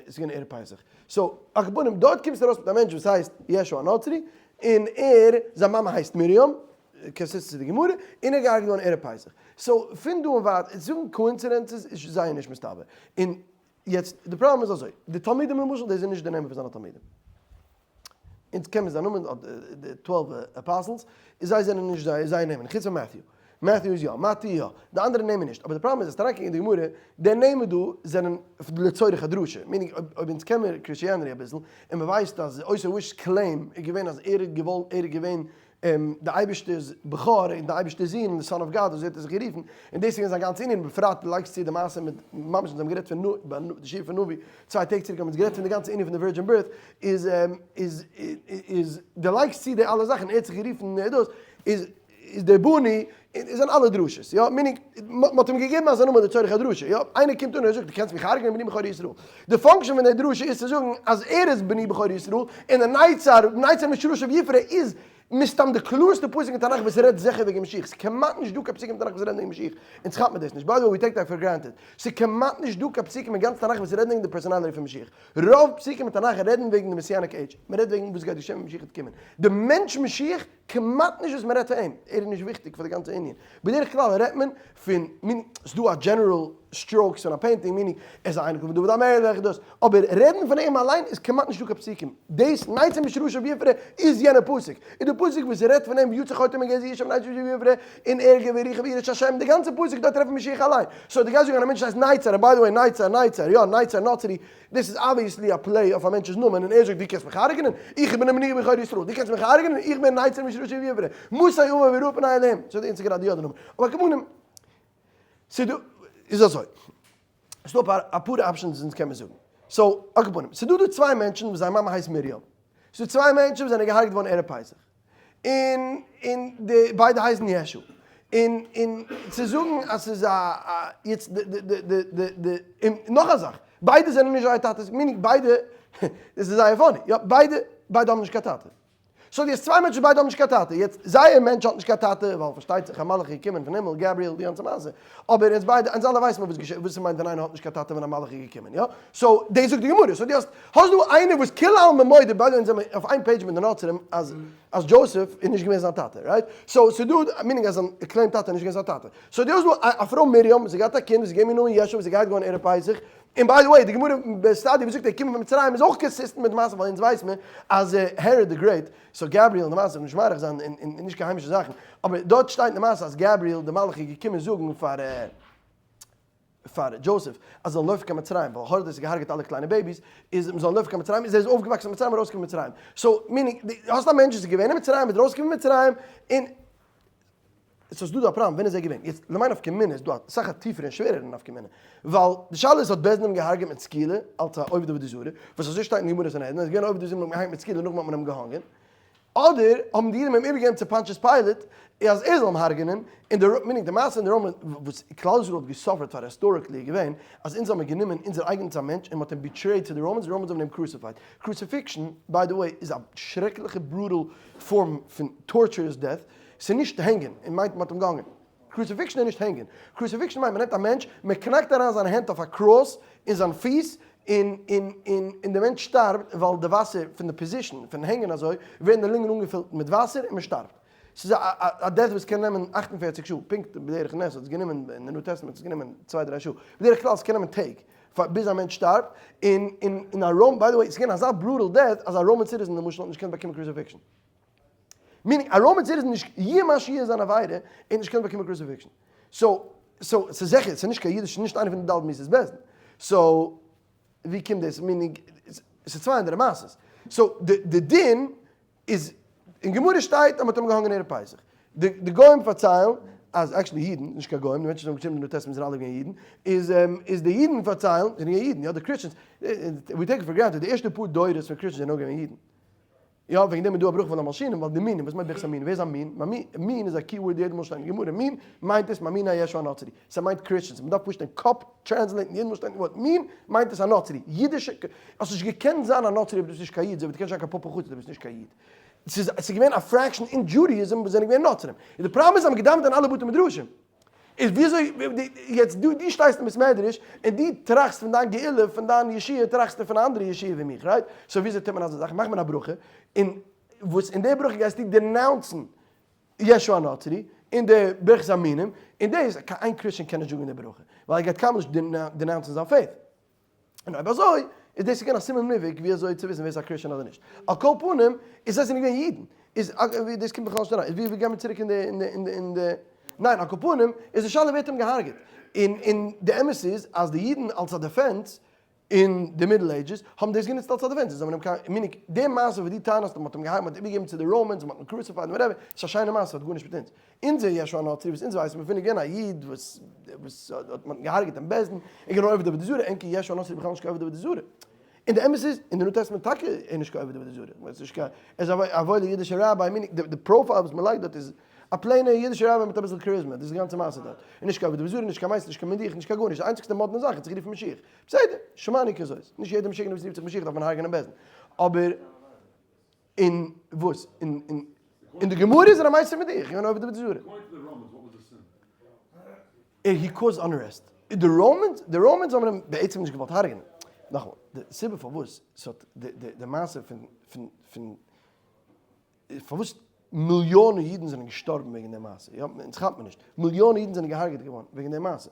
S1: ס'איז געווען ערב פסח. so על כל פנים דארט קומסטו ארויס מיט א מענטש וואס הייסט ישו הנוצרי, און ער, זיין מאמע הייסט מרים, consistent צו די גמרא, און ער איז געהארגעט געווארן ערב פסח. so פון דא און ווייטער זאגן coincidences איז זייער נישט מסתבר. און יעצט די פראבלעם איז אזוי, די תלמידים למשל, דאס זענען נישט די נעמען פון זיינע תלמידים. אונז קען מיר זיין נאמען, די twelve apostles, זיי זענען נישט זייער נעמען, חוץ פון Matthew. Matthew איז יא, מתי יא, די אנדערע נעמען נישט, אבער די פראבלעם איז אז אריינקוקן אין די גמרא, די נעמען דא זענען לצורך הדרשה, meaning אויב אונז קען מיר Christianity אביסל, און מען ווייסט אז אותו האיש'ס claim איז געווען אז ער האט געוואלט ער איז געווען די אייבערשטער'ס בכור און די אייבערשטער'ס זון, די son of God, אזוי האט ער זיך גערופן, און דאס איז געווען זיין גאנצע ענין, בפרט דו לייגסט צו די מעשה מיט, ממש אונז האבן גערעדט פון ביי די שיעור פון נביא, צוויי טעג צוריק האבן אונז גערעדט פון די גאנצע ענין פון די virgin birth, איז איז איז דו לייגסט צו די אלע זאכן, ער האט זיך גערופן דאס, איז איז דער בני, איז זענען אלע דרשות, יא, meaning, מ'האט אים געגעבן אזא נאמען לצורך הדרשה, יא, איינער קומט אן און ער זאגט דו קענסט מיך הרג'נען בני בכור ישראל, די function פון דער דרשה איז צו זאגן אז ער איז בני בכור ישראל, און דער נצר, נצר משרשיו יפרה איז מסתם די קלארסטע פסוק אין תנך וואס רעדט זיכער וועגן משיח, ס'איז כמעט נישט דא קיין פסוקים אין תנך וואס רעדן וועגן משיח, אונז כאפט מען דאס נישט, by the way we take that for granted, ס'איז כמעט נישט דא קיין פסוקים אין גאנץ תנך וואס רעדן וועגן די personality פון משיח, רוב פסוקים אין תנך רעדן וועגן די messianic age, מ'רעדט וועגן וואס גייט געשען ווען משיח וועט קומען, די מענטש משיח כמעט נישט וואס מען רעדט פון אים, ער איז נישט וויכטיג פאר די גאנצע ענין, בדרך כלל רעדט מען פון מין, ס'איז דא א general strokes פון א painting, meaning ער איז א אייניקל פון דוד המלך, דאס, אבער רעדן פון אים אליין איז כמעט נישטא קיין פסוקים, דאס נצר משרשיו יפרה איז יענע פסוק, און די פסוק וואס רעדט פון אים ויצא חוטר מגזע ישי ונצר משרשיו יפרה, און ער געווען רכב איש השם, די גאנצע פסוק דארט רעדט פון משיח אליין, so דו גייסט זאגן אז א מענטש הייסט נצר, און by the way נצר, נצר, יא נצר נוצרי, דאס איז obviously א play אויף א מענטש'ס נאמען און ער זאגט דו קענסט מיך הרג'נען? איך בין בני בכור ישראל, דו קענסט מיך הרג'נען? איך בין נצר משרשיו יפרה, מתי אבוא ואראה פני אלהים, ס'איז די איינציגע ראדיא די נאמען, אבער כמובן ס'איז דא, איז אזוי, ס'איז דא אפאר אפאר options אונז קען מען זאגן, so על כל פנים, ס'איז דא דא צוויי מענטשן וואס זייער מאמע הייסט מרים, ס'איז דא צוויי מענטשן וואס זענען געהארגעט געווארן ערב פסח, און און די ביידע הייסן ישו, און און צו זאגן אז ס'איז א א יעצט די די די די די די און נאך א זאך, ביידע זענען נישט זייער טאטעס, meaning ביידע, דאס איז זייער funny, יא, ביידע ביידע האבן נישט קיין טאטע. so די האסט צוויי מענטשן ביידע האבן נישט קיין טאטע, יעצט זייער מענטש האט נישט קיין טאטע ווייל פארשטייט זיך א מלאך איז געקומען פון הימל, גבריאל, די גאנצע מעשה, אבער אונז ביידע אונז אלע ווייסן מיר וואס געשעט וואס ס'מיינט ווען איינער האט נישט קיין טאטע ווען א מלאך איז געקומען, יא? so דאס זאגט די גמרא, so די האסט האסט דא איינער וואס כולי עלמא מודה, ביידע אונז זעמיר אויף איין page מיט די נוצרים אז אז Joseph איז נישט געווען זיין טאטע, right? so ס'דא meaning אז זיין claimed טאטע איז נישט געווען זיין טאטע, so די האסט דא א פרוי מרים וואס האט געהאט א קינד וואס איז געווען מיט נאמען ישו וואס איז געהארגעט געווארן ערב פסח, און by the way, די גמרא בסטאדי וואס זאגט ער קומט פון מצרים איז אויך consistent מיט די מעשה ווייל אונז ווייס מיר אז Herod the Great, so גבריאל די מעשה, נישט מאריך זיין אין נישט קיין היימישע זאכן, אבער דארט שטייט אין די מעשה אז גבריאל די מלאך איז געקומען זאגן פאר פאר Joseph אז זאל לויפן קיין מצרים ווייל הורדוס האט געהארגעט אלע קליינע babies, איז מ'זאל לויפן קיין מצרים איז ער איז אויפגעוואקסן אין מצרים ארויסגעקומען פון מצרים, so meaning די האסט א מענטש וואס איז געווען אין מצרים איז ארויסגעקומען פון מצרים און סאיז דא דא א פראבלעם ווען איז ער געווען? יעצט למאי נפקא מינה איז דא א סאך א טיפערע און שווערערע נפקא מינה, ווייל די שאלה איז האט בית דין אים געהארגעט מיט סקילה אלץ א עובד עבודה זרה, וואס אזוי שטייט אין גמרא סנהדרין אז ער איז געווען א עובד עבודה זרה מען האט אים געהארגעט מיט סקילה נאכדעם האט מען אים געהאנגען, אדער האבן די אידן אים איבערגעגעבן צו Pontius Pilate אז ער זאל אים הרג'נען, און די meaning די מעשה אין די Roman וואס כלל ישראל האט געסאפערט פאר historically איז געווען אז אונז האבן גענומען אונזער אייגענס א מענטש און מען האט אים betrayed צו די Romans, די Romans האבן אים crucified, crucifixion by the way איז א שרעקליכע brutal form פון torturous death, ס'איז נישט הענגען, און מיינט מ'האט אים געהאנגען. crucifixion איז נישט הענגען. crucifixion מיינט מ'נעמט א מענטש, מ'קנאקט אריין זיין הענט אויף א cross אין זיין פיס, און און און און די מענטש שטארבט ווייל די וואסער פון די position פון הענגען אזוי ווערן די לונגען אנגעפילט מיט וואסער און מ'שטארבט. ס'איז א א death וואס קען נעמען 48 שעה, פונקט בדרך נס האט עס גענומען, אין די New Testament האט עס גענומען צוויי דריי שעה, בדרך כלל ס'קען נעמען טעג פאר ביז א מענטש שטארבט, און און און א Rome, by the way, ס'איז געווען אזא brutal death אז א Roman citizen למשל האט נישט געקענט באקומען crucifixion. meaning א Roman citizen נישט יהיה מה שיהיה זיין עבירה, ער האט נישט געקענט באקומען crucifixion. so, so, ס'איז זיכער, ס'איז נישט קיין אידיש, נישט איינע פון די ד' מיתות בית דין. so, ווי קומט דאס? meaning, ס'איז צוויי אנדערע מעשות. so, די די דין איז, אין גמרא שטייט אז מ'האט אים געהאנגען ערב פסח. די די גוים פארציילן אז actually אידן, נישט קיין גוים, די מענטשן וואס האבן געשריבן די New Testament זענען אלע געווען אידן, איז איז די אידן פארציילן, זענען געווען אידן, יא די Christians, we take it for granted, די ערשטע פאר דורות פון Christians זענען אויך געווען אידן. יא, וועגן דעם איז דא א ברכה פון המלשינים, ווייל די מינים, וואס מיינט ברכת המינים? ווער איז א מין? מין איז א key word יעדע מאל שטייט אין גמרא, מין מיינט עס מאמיני ישו הנוצרי, ס'מיינט Christians, מ'דארף פשוט אין קאפ טרענסלעיטן יעדע מאל שטייט אין ווארט מין מיינט עס א נוצרי, אידישע, האסט נישט געקענט זיין א נוצרי אויב דו ביסט נישט קיין איד, אזוי ווי דו קענסט נישט זיין קיין פאפא חסיד אויב דו ביסט נישט קיין איד. ס'איז געווען א fraction אין Judaism וואס זענען געווען נוצרים, און די פראבלעם איז אז מ'האט געדאווענט אין אלע בתי מדרשים. איז וויאזוי יעצט דו דו שטייסט אין בית מדרש און דו טראכסט פון דיין גאולה פון דיין ישועה טראכסטו פון א אנדערע ישועה ווי מיך right? so וויאזוי טוט מען אזא זאך? מאכט מען א ברכה און וואס אין די ברכה גייסטו denounce ן ישו הנוצרי און די ברכת המינים און דאס קיין איין Christian קען נישט זאגן די ברכה ווייל ער גייט קיינמאל נישט denounce ן זיין faith. און אויב אזוי איז דאס געווען א סימן מובהק ווי אזוי צו וויסן ווער איז א Christian אדער נישט. על כל פנים איז זיי זענען געווען אידן. איז דאס קומט בכלל נישט אריין. איז ווי גייען מיר צוריק אין די אין די אין די אין די. ניין, על כל פנים, איז די שאלה ווער האט אים געהארגעט. און און די אמת איז אז די אידן אלס א defense אין די Middle Ages האבן דאס גענוצט אלס א defense, זיי האבן אים קיין, meaning, די מעשה וואס דו טענה'סט אז מ'האט אים געהארגעט, מ'האט איבערגעגעבן צו די Romans, מ'האט אים crucified און whatever, ס'איז א שיינע מעשה, האט גארנישט מיט אונז. אונזער ישו הנוצרי וואס אונז ווייסן מיר פון איז געווען א איד וואס וואס האט מ'האט אים געהארגעט אין בית דין, איז געווען עובד עבודה זרה, ענקער ישו הנוצרי איז בכלל נישט קיין עובד עבודה זרה. און די אמת איז, אין די New Testament טאקע איז ער נישט קיין עובד עבודה זרה, כ'מיין ס'איז נישט קיין, ער איז א וואוילער אידישער ראביי, meaning די profile וואס מ'לייגט דארט איז א plain ער אידישער ראביי מיט אביסל charisma, דאס איז די גאנצע מעשה דארט. און נישט קיין עבודה זרה, נישט קיין מייסטער, נישט קיין מדיח, נישט קיין גארנישט, די איינציגסטע מאדנע זאך האט זיך גערופן משיח. בסדר, שמעני כזאת, נישט יעדער משוגענער וואס רופט זיך משיח דארף מען הרג'ענען אין בית דין. אבער אין וואס? אין אין אין די גמרא איז ער א מייסטער מדיח, געווען עובד עבודה זרה. He caused unrest. די Romans, די Romans האבן אים בעצם נישט געוואלט הרג'נען. נאכאמאל, די סיבה פארוואס ס'האט די די די מעשה פון פון פון פארוואס מיליאנען אידן זענען געשטארבן וועגן די מעשה, יא, אונז כאפט מען נישט, מיליאנען אידן זענען געהארגעט געווארן וועגן די מעשה,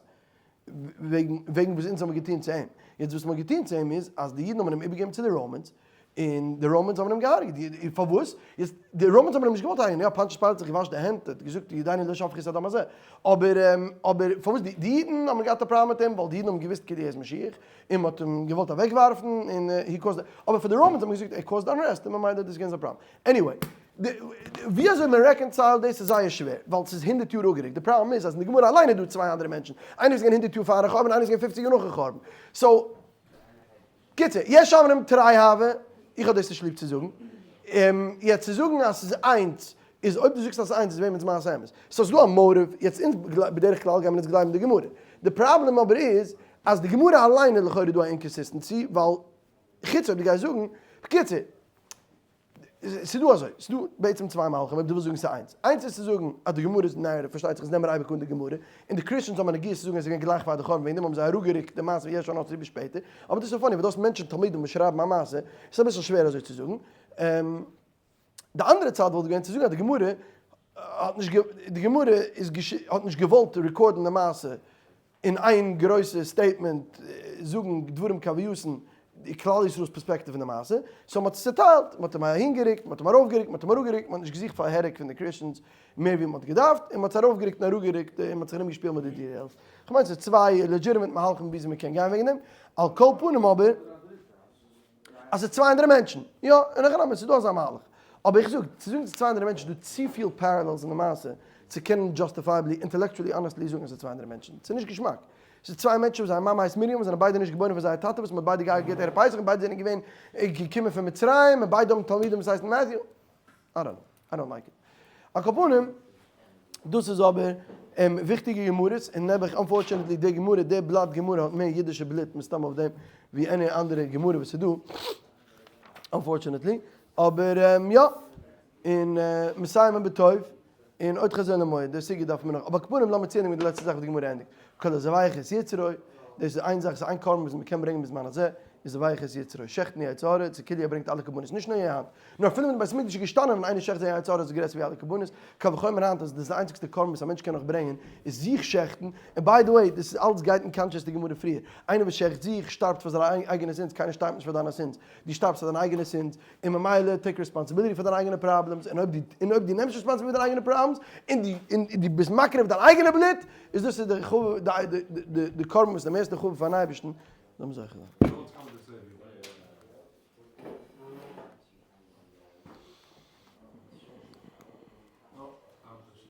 S1: וועגן וועגן וואס אונז האבן געטון צו אים. יעצט וואס מ'האט געטון צו אים איז אז די אידן האבן אים איבערגעגעבן צו די Romans, און די Romans האבן אים געהארגעט. פארוואס? יעצט, די Romans האבן אים נישט געוואלט הרג'ענען, יא, פאנטיוס פילאט האט זיך געוואשן די הענט, האט געזאגט ידינו לא שפכו את הדם הזה. אבער, אבער פארוואס די די אידן האבן געהאט א פראבלעם מיט אים, ווייל די אידן האבן געוואוסט כאילו ער איז משיח, און מ'האט אים געוואלט אוועקווארפן, און he caused, אבער פאר די Romans האט מען געזאגט ער caused unrest, און ממילא דאס איז געווען זיין פראבלעם. Anyway, ווי אזוי מען reconcile ט דאס איז זייער שווער, ווייל ס'איז הונדערט יאר אפגערוקט, די פראבלעם איז אז אין די גמרא אליין איז דא צוויי אנדערע מענטשן, איינער איז געווען הונדערט יאר פארן חורבן, איינער איז געווען פופציג יאר נאכן חורבן, so, קיצור, יש אומרים תרי הוו, איך האב דאס נישט ליב צו זאגן, יעצט צו זאגן אז ס'איז איינס, איז אויב דו זאגסט אז ס'איז איינס איז וועמענס מעשה אמת? So ס'איז דא א motive, יעצט אונז בדרך כלל גיימער אונז גלייבן די גמרא, די פראבלעם אבער איז אז די גמרא אליין איז לכאורה דא א inconsistency, ווייל חוץ אויב דו גייסט זאגן, בקיצור, ס'איז דא אזוי, ס'איז דא בעצם צוויי מהלכים אויב דו ווילסט זאגן ס'איז איינס. איינס איז צו זאגן אז די גמרא איז narrative, פארשטייט זיך אונז נעמען אייביג אן די גמרא, און די Christians האבן א נגיעה צו זאגן אז ס'איז געווען גלייך פאר די חורבן וועגן דעם האבן זיי אראפגערוקט די מעשה פון ישו הנוצרי ביז שפעטער, אבער דאס איז funny ווייל דו האסט מענטשן תלמידים וואס שרייבן א מעשה, ס'איז אביסל שווער אזוי צו זאגן. די אנדערע צד וואלט געווען צו זאגן אז די גמרא האט נישט די גמרא איז האט נישט געוואלט record ן די מעשה אין איין גרויסע statement זאגן דברים כהווייתן די כלל ישראל'ס פערספעקטיוו פון די מעשה, so מ'האט עס צוטיילט, מ'האט אים אהינגערוקט, מ'האט אים ארויפגערוקט, מ'האט אים אראפגערוקט, מ'האט נישט געזוכט פאר הרג פון די Christians מער ווי מ'האט געדארפט, און מ'האט עס ארויפגערוקט און אראפגערוקט און מ'האט זיך ארומגעשפילט מיט די details. כ'מיין ס'איז צוויי legitimate מהלכים וויאזוי מ'קען גיין וועגן דעם, על כל פנים אבער, אז ס'איז צוויי אנדערע מענטשן. יא, אין הכי נמי, ס'איז דא אזא מהלך. אבער איך זאג, צו זאגן ס'איז צוויי אנדערע מענטשן איז דא צופיל parallels אין די מעשה צו קענען justifiably, intellectually, honestly זאגן אז ס'איז צוויי אנדערע מענטשן. ס'איז נישט געשמאק. ס'איז צוויי מענטשן וואס זייער מאמע הייסט מרים וואס זענען ביידע נישט געבוירן פון זייער טאטע וואס מ'האט ביידע געהארגעט ערב פסח און ביידע זענען געווען געקומען פון מצרים און ביידע האבן תלמידים וואס הייסן Matthew. I don't know. I don't like it. על כל פנים, דאס איז אבער וויכטיגע גמרות, און נעבעך unfortunately די גמרא, די בלאט גמרא האט מער אידישע בלוט מסתם אויף דעם ווי any אנדערע גמרא וואס איז דא, unfortunately, אבער יא, און מסיימים בטוב, און עוד חזון למועד, די סוגיא דארף מען נאך, אבער על כל פנים לאמיר צוענדיגן מיט די לעצטע זאך וואס די גמרא ענדיגט, כל הזובח את יצרו, דאס איז איין זאך, ס'איז איין קרבן וואס מ'קען ברענגען בזמן הזה, איז זובח את יצרו, שעכטן יצר הרע, צו כאילו ער ברענגט אלע קרבנות, נישט נאר היינט, נאר אפילו ווען די בית המקדש איז געשטאנען און איינער שעכט זיין יצר הרע איז גרעסער ווי אלע קרבנות, קל וחומר היינט אז דאס איז די איינציגסטע קרבן וואס א מענטש קען נאך ברענגען איז זיך שעכטן, און by the way דאס איז אלץ גייט אין contrast די גמרא פריער, איינער וואס שעכט זיך שטארבט פאר זיינע אייגענע sins, קיינער שטארבט נישט פאר דיינע sins, דו שטארבסט פאר דיינע אייגענע sins, און ממילא take responsibility פאר דיינע אייגענע problems, און אויב דו און אויב דו נעמסט responsibility פאר דיינע אייגענע problems, און דו און דו ביסט מקריב דיין אייגענע בלוט, איז דאס איז די די די קרבן וואס איז די מערסטע חשוב פארן אייבערשטן, זאל מען זוכה זיין.